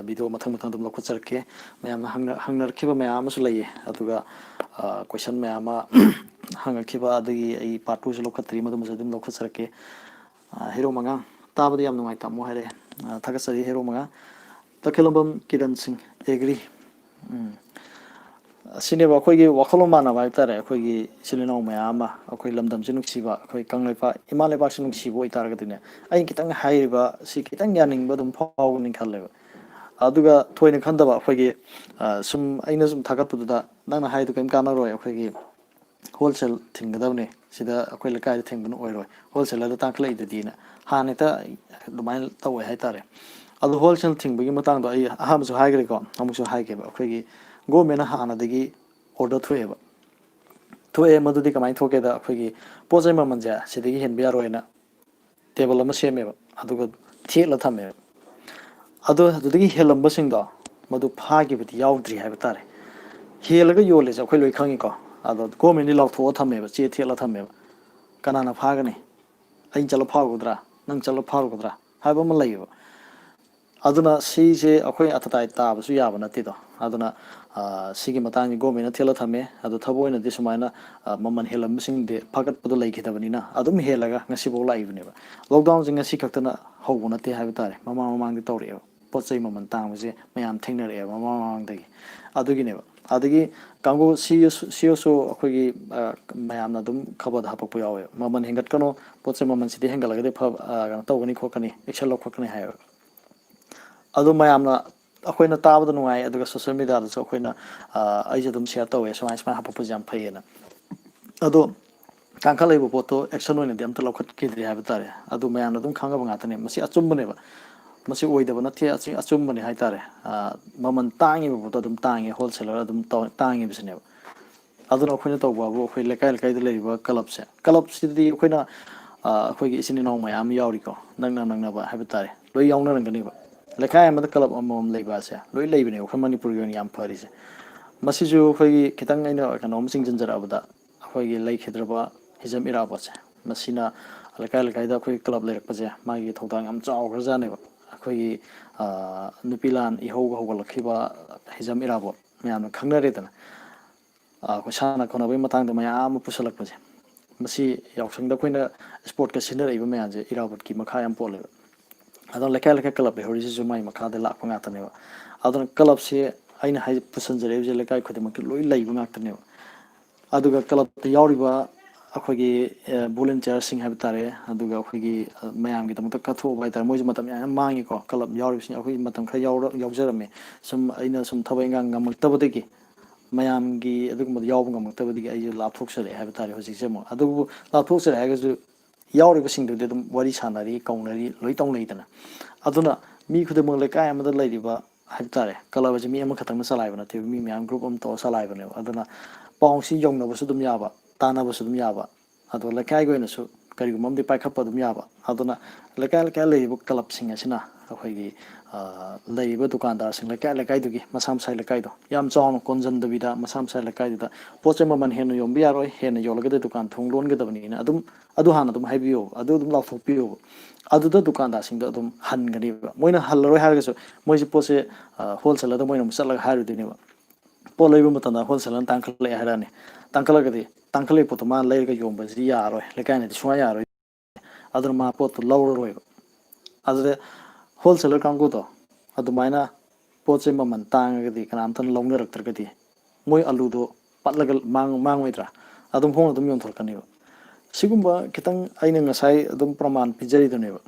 video ꯃꯊꯪ ꯃꯊꯪ ꯑꯗꯨꯝ ꯂꯧꯈꯠꯆꯔꯛꯀꯦ꯫ ꯃꯌꯥꯝꯅ ꯍꯪꯅ-, ꯍꯪꯅꯔꯛꯈꯤꯕ ꯃꯌꯥꯝ ꯑꯃꯁꯨ ꯂꯩꯌꯦ꯫ ꯑꯗꯨꯒ, ꯑ, question ꯃꯌꯥꯝ ꯑꯃ ꯍꯪꯉꯛꯈꯤꯕ, ꯑꯗꯨꯒꯤ ꯑꯩ part twoꯁꯨ ꯂꯧꯈꯠꯇ꯭ꯔꯤ, ꯃꯗꯨꯃꯁꯨ ꯑꯗꯨꯝ ꯂꯧꯈꯠꯆꯔꯛꯀꯦ꯫ ꯑ, ꯍꯦꯔꯣ ꯃꯉꯥ, "ꯇꯥꯕꯗ ꯌꯥꯝ ꯅꯨꯡꯉꯥꯏ ꯇꯥꯃꯣ" ꯍꯥꯏꯔꯛꯑꯦ꯫ ꯑ, ꯊꯥꯒꯠꯆꯔꯤ ꯍꯦꯔꯣ ꯃꯉꯥ꯫ ꯇꯈꯦꯜꯂꯝꯕꯝ ꯀꯤꯔꯟ ꯁꯤꯡ, agree꯫ ꯎꯝ꯫ ꯑꯁꯤꯅꯦꯕ ꯑꯩꯈꯣꯏꯒꯤ ꯋꯥꯈꯜꯂꯣꯟ ꯃꯥꯟꯅꯕ ꯍꯥꯏꯕ ꯇꯥꯔꯦ꯫ ꯑꯩꯈꯣꯏꯒꯤ ꯏꯆꯤꯜ ꯏꯅꯥꯎ ꯃꯌꯥꯝ ꯑꯃ, ꯑꯩꯈꯣꯏ ꯂꯝꯗꯝꯁꯤ ꯅꯨꯡꯁꯤꯕ, ꯑꯩꯈꯣꯏ ꯀꯪꯂꯩꯄꯥꯛ, ꯏꯃꯥ ꯂꯩꯕꯥꯛꯁꯤ ꯅꯨꯡꯁꯤꯕ ꯑꯣꯏꯇꯥꯔꯒꯗꯤꯅꯦ, ꯑꯩꯅ ꯈꯤꯇꯪ ꯍꯥꯏꯔꯤꯕ ꯁꯤ ꯈꯤꯇꯪ ꯌꯥꯅꯤꯡꯕ ꯑꯗꯨꯝ ꯐꯥꯎꯒꯅꯤ ꯈꯜꯂꯦꯕ꯫ ꯑꯗꯨꯒ ꯊꯣꯏꯅ ꯈꯟꯗꯕ ꯑꯩꯈꯣꯏꯒꯤ, ꯑ, ꯁꯨꯝ ꯑꯩꯅ ꯁꯨꯝ ꯊꯥꯒꯠꯄꯗꯨꯗ ꯅꯪꯅ ꯍꯥꯏꯗꯨ ꯀꯔꯤꯝ ꯀꯥꯟꯅꯔꯣꯏ, ꯑꯩꯈꯣꯏꯒꯤ wholesale ꯊꯤꯡꯒꯗꯕꯅꯤ, ꯁꯤꯗ ꯑꯩꯈꯣꯏ ꯂꯩꯀꯥꯏꯗ ꯊꯤꯡꯕꯅ ꯑꯣꯏꯔꯣꯏ, wholesalerꯗ ꯇꯥꯡꯈꯠꯂꯛꯏꯗꯨꯗꯤꯅ ꯍꯥꯟꯅ ꯍꯦꯛꯇ ꯑꯗꯨꯃꯥꯏꯅ ꯇꯧꯋꯦ ꯍꯥꯏꯇꯥꯔꯦ꯫ ꯑꯗꯣ wholesale ꯊꯤꯡꯕꯒꯤ ꯃꯇꯥꯡꯗꯣ ꯑꯩ ꯑꯍꯥꯟꯕꯁꯨ ꯍꯥꯏꯈ꯭ꯔꯦꯀꯣ, ꯑꯃꯨꯛꯁꯨ ꯍꯥꯏꯒꯦꯕ꯫ ꯑꯩꯈꯣꯏꯒꯤ ꯒꯣꯔꯃꯦꯟꯅ ꯍꯥꯟꯅꯗꯒꯤ ꯑꯣꯔꯗꯔ ꯊꯣꯛꯑꯦꯕ꯫ ꯊꯣꯛꯑꯦ, ꯃꯗꯨꯗꯤ ꯀꯃꯥꯏꯅ ꯊꯣꯛꯀꯦꯗ, ꯑꯩꯈꯣꯏꯒꯤ ꯄꯣꯠ ꯆꯩ ꯃꯃꯜꯁꯦ ꯁꯤꯗꯒꯤ ꯍꯦꯟꯕ ꯌꯥꯔꯣꯏꯅ ꯇꯦꯕꯜ ꯑꯃ ꯁꯦꯝꯃꯦꯕ, ꯑꯗꯨꯒ ꯊꯦꯠꯂ ꯊꯝꯃꯦꯕ꯫ ꯑꯗꯣ ꯑꯗꯨꯗꯒꯤ ꯍꯦꯜꯂꯝꯕꯁꯤꯡꯗꯣ ꯃꯗꯨ ꯐꯥꯈꯤꯕꯗꯤ ꯌꯥꯎꯗ꯭ꯔꯤ ꯍꯥꯏꯕ ꯇꯥꯔꯦ꯫ ꯍꯦꯜꯂꯒ ꯌꯣꯜꯂꯦꯁꯦ ꯑꯩꯈꯣꯏ ꯂꯣꯏ ꯈꯪꯉꯤꯀꯣ꯫ ꯑꯗꯣ ꯒꯣꯔꯃꯦꯟꯗꯤ ꯂꯥꯎꯊꯣꯛꯑ ꯊꯝꯃꯦꯕ, ꯆꯦ ꯊꯦꯠꯂ ꯊꯝꯃꯦꯕ꯫ ꯀꯅꯥꯅ ꯐꯥꯒꯅꯤ? ꯑꯩꯅ ꯆꯠꯂ ꯐꯥꯔꯨꯒꯗ꯭ꯔꯥ, ꯅꯪ ꯆꯠꯂ ꯐꯥꯔꯨꯒꯗ꯭ꯔꯥ ꯍꯥꯏꯕ ꯑꯃ ꯂꯩꯌꯦꯕ꯫ ꯑꯗꯨꯅ ꯁꯤꯁꯦ ꯑꯩꯈꯣꯏ ꯑꯇꯇꯥꯏ ꯇꯥꯕꯁꯨ ꯌꯥꯕ ꯅꯠꯇꯦꯗꯣ꯫ ꯑꯗꯨꯅ ꯁꯤꯒꯤ ꯃꯇꯥꯡꯁꯤ ꯒꯣꯔꯃꯦꯟꯅ ꯊꯦꯠꯂ ꯊꯝꯃꯦ꯫ ꯑꯗꯣ ꯊꯕꯛ ꯑꯣꯏꯅꯗꯤ ꯁꯨꯃꯥꯏꯅ ꯃꯃꯜ ꯍꯦꯜꯂꯝꯕꯁꯤꯡꯗꯤ ꯐꯥꯒꯠꯄꯗꯣ ꯂꯩꯈꯤꯗꯕꯅꯤꯅ ꯑꯗꯨꯝ ꯍꯦꯜꯂꯒ ꯉꯁꯤꯐꯥꯎ ꯂꯥꯛꯏꯕꯅꯦꯕ꯫ ꯂꯣꯛꯗꯥꯎꯟꯁꯦ ꯉꯁꯤ ꯈꯛꯇꯅ ꯍꯧꯕ ꯅꯠꯇꯦ ꯍꯥꯏꯕ ꯇꯥꯔꯦ, ꯃꯃꯥꯡ ꯃꯃꯥꯡꯗ ꯇꯧꯔꯛꯑꯦꯕ꯫ ꯄꯣꯠ ꯆꯩ ꯃꯃꯜ ꯇꯥꯡꯕꯁꯦ ꯃꯌꯥꯝ ꯊꯦꯡꯅꯔꯛꯑꯦꯕ ꯃꯃꯥꯡ ꯃꯃꯥꯡꯗꯒꯤ꯫ ꯑꯗꯨꯒꯤꯅꯦꯕ꯫ ꯑꯗꯒꯤ ꯀꯥꯡꯕꯨ ꯁꯤ ꯁꯤꯑꯣꯁꯨ ꯑꯩꯈꯣꯏꯒꯤ ꯃꯌꯥꯝꯅ ꯑꯗꯨꯝ ꯈꯕꯔꯗ ꯍꯥꯄꯛꯄ ꯌꯥꯎꯋꯦꯕ, ꯃꯃꯜ ꯍꯦꯟꯒꯠꯀꯅꯨ, ꯄꯣꯠ ꯆꯩ ꯃꯃꯜꯁꯤꯗꯤ ꯍꯦꯟꯒꯠꯂꯒꯗꯤ ꯐꯕ ꯀꯩꯅꯣ ꯇꯧꯒꯅꯤ ꯈꯣꯠꯀꯅꯤ, ꯑꯦꯛꯁꯟ ꯂꯧꯈꯠꯀꯅꯤ ꯍꯥꯏꯌꯦꯕ꯫ ꯑꯗꯨ ꯃꯌꯥꯝꯅ ꯑꯩꯈꯣꯏꯅ ꯇꯥꯕꯗ ꯅꯨꯡꯉꯥꯏ, ꯑꯗꯨꯒ ꯁꯣꯁꯦꯜ ꯃꯦꯗꯤꯌꯥꯗꯁꯨ ꯑꯩꯈꯣꯏꯅ ꯑꯩꯁꯨ ꯑꯗꯨꯝ ꯁꯤꯌꯥꯔ ꯇꯧꯋꯦ, ꯁꯨꯃꯥꯏ ꯁꯨꯃꯥꯏꯅ ꯍꯥꯄꯛꯄꯁꯦ ꯌꯥꯝ ꯐꯩꯌꯦꯅ꯫ ꯑꯗꯣ ꯇꯥꯡꯈꯠꯂꯛꯏꯕ ꯄꯣꯠꯇꯣ ꯑꯦꯛꯁꯟ ꯑꯣꯏꯅꯗꯤ ꯑꯝꯇ ꯂꯧꯈꯠꯈꯤꯗ꯭ꯔꯤ ꯍꯥꯏꯕ ꯇꯥꯔꯦ꯫ ꯑꯗꯨ ꯃꯌꯥꯝꯅ ꯑꯗꯨꯝ ꯈꯪꯉꯕ ꯉꯥꯛꯇꯅꯦ, ꯃꯁꯤ ꯑꯆꯨꯝꯕꯅꯦꯕ꯫ ꯃꯁꯤ ꯑꯣꯏꯗꯕ ꯅꯠꯇꯦ, ꯑꯁꯤ ꯑꯆꯨꯝꯕꯅꯦ ꯍꯥꯏꯇꯥꯔꯦ꯫ ꯃꯃꯜ ꯇꯥꯡꯉꯤꯕ ꯄꯣꯠꯇꯣ ꯑꯗꯨꯝ ꯇꯥꯡꯉꯦ, ꯍꯣꯜꯁꯦꯂꯔ ꯑꯗꯨꯝ ꯇꯥꯡꯉꯤꯕꯁꯤꯅꯦꯕ꯫ ꯑꯗꯨꯅ ꯑꯩꯈꯣꯏꯅ ꯇꯧꯕ ꯍꯥꯏꯕꯨ ꯑꯩꯈꯣꯏ ꯂꯩꯀꯥꯏ ꯂꯩꯀꯥꯏꯗ ꯂꯩꯔꯤꯕ ꯀ꯭ꯂꯕꯁꯦ, ꯀ꯭ꯂꯕꯁꯤꯗꯤ ꯑꯩꯈꯣꯏꯅ ꯑꯩꯈꯣꯏꯒꯤ ꯏꯆꯤꯟ ꯏꯅꯥꯎ ꯃꯌꯥꯝ ꯌꯥꯎꯔꯤꯀꯣ, ꯅꯛꯅ ꯅꯛꯅꯕ ꯍꯥꯏꯕ ꯇꯥꯔꯦ, ꯂꯣꯏ ꯌꯥꯎꯅꯔꯝꯒꯅꯦꯕ꯫ ꯂꯩꯀꯥꯏ ꯑꯃꯗ ꯀ꯭ꯂꯕ ꯑꯃꯃꯝ ꯂꯩꯕ ꯑꯁꯦ ꯂꯣꯏ ꯂꯩꯕꯅꯦ ꯑꯩꯈꯣꯏ ꯃꯅꯤꯄꯨꯔꯒꯤ ꯑꯣꯏꯅ ꯌꯥꯝ ꯐꯔꯤꯁꯦ꯫ ꯃꯁꯤꯁꯨ ꯑꯩꯈꯣꯏꯒꯤ ꯈꯤꯇꯪ ꯑꯩꯅ ꯀꯩꯅꯣꯝ ꯆꯤꯡꯁꯤꯟꯖꯔꯛꯑꯕꯗ, ꯑꯩꯈꯣꯏꯒꯤ ꯂꯩꯈꯤꯗ꯭ꯔꯕ ꯍꯤꯖꯝ ꯏꯔꯥꯕꯣꯠꯁꯦ, ꯃꯁꯤꯅ ꯂꯩꯀꯥꯏ ꯂꯩꯀꯥꯏꯗ ꯑꯩꯈꯣꯏꯒꯤ ꯀ꯭ꯂꯕ ꯂꯩꯔꯛꯄꯁꯦ ꯃꯥꯒꯤ ꯊꯧꯗꯥꯡ ꯌꯥꯝ ꯆꯥꯎꯈ꯭ꯔꯖꯥꯠꯅꯦꯕ꯫ ꯑꯩꯈꯣꯏꯒꯤ ꯅꯨꯄꯤ ꯂꯥꯟ ꯏꯍꯧꯒ ꯍꯧꯒꯠꯂꯛꯈꯤꯕ ꯍꯤꯖꯝ ꯏꯔꯥꯕꯣꯠ ꯃꯌꯥꯝꯅ ꯈꯪꯅꯔꯦꯗꯅ꯫ ꯑꯩꯈꯣꯏ ꯁꯥꯟꯅ ꯈꯣꯠꯅꯕꯒꯤ ꯃꯇꯥꯡꯗ ꯃꯌꯥꯝ ꯑꯃ ꯄꯨꯁꯜꯂꯛꯄꯁꯦ, ꯃꯁꯤ ꯌꯥꯎꯁꯪꯗ ꯑꯩꯈꯣꯏꯅ ꯏꯁꯄꯣꯔꯠꯀ ꯁꯤꯖꯤꯟꯅꯔꯛꯏꯕ ꯃꯌꯥꯝꯁꯦ ꯏꯔꯥꯕꯣꯠꯀꯤ ꯃꯈꯥ ꯌꯥꯝ ꯄꯣꯜꯂꯦꯕ꯫ ꯑꯗꯨꯅ ꯂꯩꯀꯥꯏ ꯂꯩꯀꯥꯏ ꯀ꯭ꯂꯕ ꯂꯩꯍꯧꯔꯤꯁꯤꯁꯨ ꯃꯥꯏ ꯃꯈꯥꯗ ꯂꯥꯛꯄ ꯉꯥꯛꯇꯅꯦꯕ꯫ ꯑꯗꯨꯅ ꯀ꯭ꯂꯕꯁꯦ ꯑꯩꯅ ꯍꯥꯏ ꯄꯨꯁꯟꯖꯔꯛꯏꯕꯁꯦ ꯂꯩꯀꯥꯏ ꯈꯨꯗꯤꯡꯃꯛꯀꯤ ꯂꯣꯏ ꯂꯩꯕ ꯉꯥꯛꯇꯅꯦꯕ꯫ ꯑꯗꯨꯒ ꯀ꯭ꯂꯕꯇ ꯌꯥꯎꯔꯤꯕ ꯑꯩꯈꯣꯏꯒꯤ ꯚꯣꯂꯨꯟꯇꯤꯌꯔꯁꯤꯡ ꯍꯥꯏꯕ ꯇꯥꯔꯦ, ꯑꯗꯨꯒ ꯑꯩꯈꯣꯏꯒꯤ ꯃꯌꯥꯝꯒꯤꯗꯃꯛꯇ ꯀꯠꯊꯣꯛꯑꯕ ꯍꯥꯏ ꯇꯥꯔꯦ, ꯃꯣꯏꯁꯨ ꯃꯇꯝ ꯌꯥꯝ ꯃꯥꯡꯉꯤꯀꯣ꯫ ꯀ꯭ꯂꯕ ꯌꯥꯎꯔꯤꯕꯁꯤꯡ ꯑꯩꯈꯣꯏ ꯃꯇꯝ ꯈꯔ ꯌꯥꯎꯖꯔꯝꯃꯤ꯫ ꯁꯨꯝ ꯑꯩꯅ ꯁꯨꯝ ꯊꯕꯛ ꯏꯪꯈꯥꯡ ꯉꯝꯃꯛꯇꯕꯗꯒꯤ, ꯃꯌꯥꯝꯒꯤ ꯑꯗꯨꯒꯨꯝꯕꯗ ꯌꯥꯎꯕ ꯉꯝꯃꯛꯇꯕꯗꯒꯤ ꯑꯩꯁꯦ ꯂꯥꯞꯊꯣꯛꯆꯔꯛꯑꯦ ꯍꯥꯏꯕ ꯇꯥꯔꯦ ꯍꯧꯖꯤꯛꯁꯦ ꯑꯃꯨꯛ꯫ ꯑꯗꯨꯕꯨ ꯂꯥꯞꯊꯣꯛꯆꯔꯦ ꯍꯥꯏꯔꯒꯁꯨ ꯌꯥꯎꯔꯤꯕꯁꯤꯡꯗꯨꯗꯤ ꯑꯗꯨꯝ ꯋꯥꯔꯤ ꯁꯥꯟꯅꯔꯤ, ꯀꯧꯅꯔꯤ, ꯂꯣꯏ ꯇꯧꯅꯩꯗꯅ꯫ ꯑꯗꯨꯅ ꯃꯤ ꯈꯨꯗꯤꯡꯃꯛ ꯂꯩꯀꯥꯏ ꯑꯃꯗ ꯂꯩꯔꯤꯕ ꯍꯥꯏꯕ ꯇꯥꯔꯦ, ꯀ꯭ꯂꯕ ꯑꯁꯤ ꯃꯤ ꯑꯃꯈꯛꯇꯪꯅ ꯆꯂꯥꯏꯕ ꯅꯠꯇꯦꯕ, ꯃꯤ ꯃꯌꯥꯝ ꯒ꯭ꯔꯨꯞ ꯑꯃ ꯇꯧꯔꯒ ꯆꯂꯥꯏꯕꯅꯦꯕ꯫ ꯑꯗꯨꯅ ꯄꯥꯎꯁꯤ ꯌꯧꯅꯕꯁꯨ ꯑꯗꯨꯝ ꯌꯥꯕ, ꯇꯥꯟꯅꯕꯁꯨ ꯑꯗꯨꯝ ꯌꯥꯕ, ꯑꯗꯣ ꯂꯩꯀꯥꯏꯒꯤ ꯑꯣꯏꯅꯁꯨ ꯀꯔꯤꯒꯨꯝꯕ ꯑꯃꯗꯤ ꯄꯥꯏꯈꯠꯄ ꯑꯗꯨꯝ ꯌꯥꯕ꯫ ꯑꯗꯨꯅ ꯂꯩꯀꯥꯏ ꯂꯩꯀꯥꯏ ꯂꯩꯔꯤꯕ ꯀ꯭ꯂꯕꯁꯤꯡ ꯑꯁꯤꯅ ꯑꯩꯈꯣꯏꯒꯤ, ꯑ, ꯂꯩꯔꯤꯕ ꯗꯨꯀꯥꯟꯗꯥꯔꯁꯤꯡ, ꯂꯩꯀꯥꯏ ꯂꯩꯀꯥꯏꯗꯨꯒꯤ ꯃꯁꯥ ꯃꯁꯥꯒꯤ ꯂꯩꯀꯥꯏꯗꯣ ꯌꯥꯝ ꯆꯥꯎꯅ ꯀꯣꯟꯁꯤꯟꯗꯕꯤꯗ, ꯃꯁꯥ ꯃꯁꯥꯒꯤ ꯂꯩꯀꯥꯏꯗꯨꯗ ꯄꯣꯠ ꯆꯩ ꯃꯃꯜ ꯍꯦꯟꯅ ꯌꯣꯟꯕ ꯌꯥꯔꯣꯏ, ꯍꯦꯟꯅ ꯌꯣꯜꯂꯒꯗꯤ ꯗꯨꯀꯥꯟ ꯊꯣꯡ ꯂꯣꯟꯒꯗꯕꯅꯤꯅ ꯑꯗꯨꯝ, ꯑꯗꯨ ꯍꯥꯟꯅ ꯑꯗꯨꯝ ꯍꯥꯏꯕꯤꯌꯣꯕ, ꯑꯗꯨ ꯑꯗꯨꯝ ꯂꯥꯎꯊꯣꯛꯄꯤꯌꯣꯕ꯫ ꯑꯗꯨꯗ ꯗꯨꯀꯥꯟꯗꯥꯔꯁꯤꯡꯗꯣ ꯑꯗꯨꯝ ꯍꯟꯒꯅꯦꯕ꯫ ꯃꯣꯏꯅ ꯍꯜꯂꯔꯣꯏ ꯍꯥꯏꯔꯒꯁꯨ ꯃꯣꯏꯁꯦ ꯄꯣꯠꯁꯦ, ꯑ, ꯍꯣꯜꯁꯦꯂꯔꯗ ꯃꯣꯏꯅ ꯑꯃꯨꯛ ꯆꯠꯂꯒ ꯍꯥꯏꯔꯨꯗꯣꯏꯅꯦꯕ꯫ ꯄꯣꯠ ꯂꯩꯕ ꯃꯇꯝꯗ ꯍꯣꯜꯁꯦꯂꯔꯅ ꯇꯥꯡꯈꯠꯂꯛꯑꯦ ꯍꯥꯏꯔꯛꯑꯅꯤ꯫ ꯇꯥꯡꯈꯠꯂꯛꯑꯒꯗꯤ ꯇꯥꯡꯈꯠꯂꯛꯏ ꯄꯣꯠꯇꯣ ꯃꯥꯅ ꯂꯩꯔꯒ ꯌꯣꯟꯕꯁꯤꯗꯤ ꯌꯥꯔꯣꯏ, ꯂꯩꯀꯥꯏꯅꯗꯤ ꯁꯨꯡꯌꯥ ꯌꯥꯔꯣꯏ꯫ ꯑꯗꯨꯅ ꯃꯥ ꯄꯣꯠꯇꯣ ꯂꯧꯔꯔꯣꯏꯕ꯫ ꯑꯗꯨꯗ ꯍꯣꯜꯁꯦꯂꯔ ꯀꯥꯡꯕꯨꯗꯣ ꯑꯗꯨꯃꯥꯏꯅ ꯄꯣꯠꯁꯦ ꯃꯃꯜ ꯇꯥꯡꯉꯒꯗꯤ, ꯀꯅꯥꯝꯇꯅ ꯂꯧꯅꯔꯛꯇ꯭ꯔꯒꯗꯤ, ꯃꯣꯏ ꯑꯂꯨꯗꯣ ꯄꯠꯂꯒ ꯃꯥꯡ-, ꯃꯥꯡꯉꯣꯏꯗ꯭ꯔꯥ? ꯑꯗꯨꯝ ꯍꯣꯡꯅ ꯑꯗꯨꯝ ꯌꯣꯟꯊꯣꯔꯛꯀꯅꯦꯕ꯫ ꯁꯤꯒꯨꯝꯕ ꯈꯤꯇꯪ ꯑꯩꯅ ꯉꯁꯥꯏ ꯑꯗꯨꯝ ꯄ꯭ꯔꯃꯥꯟ ꯄꯤꯖꯔꯤꯗꯨꯅꯦꯕ,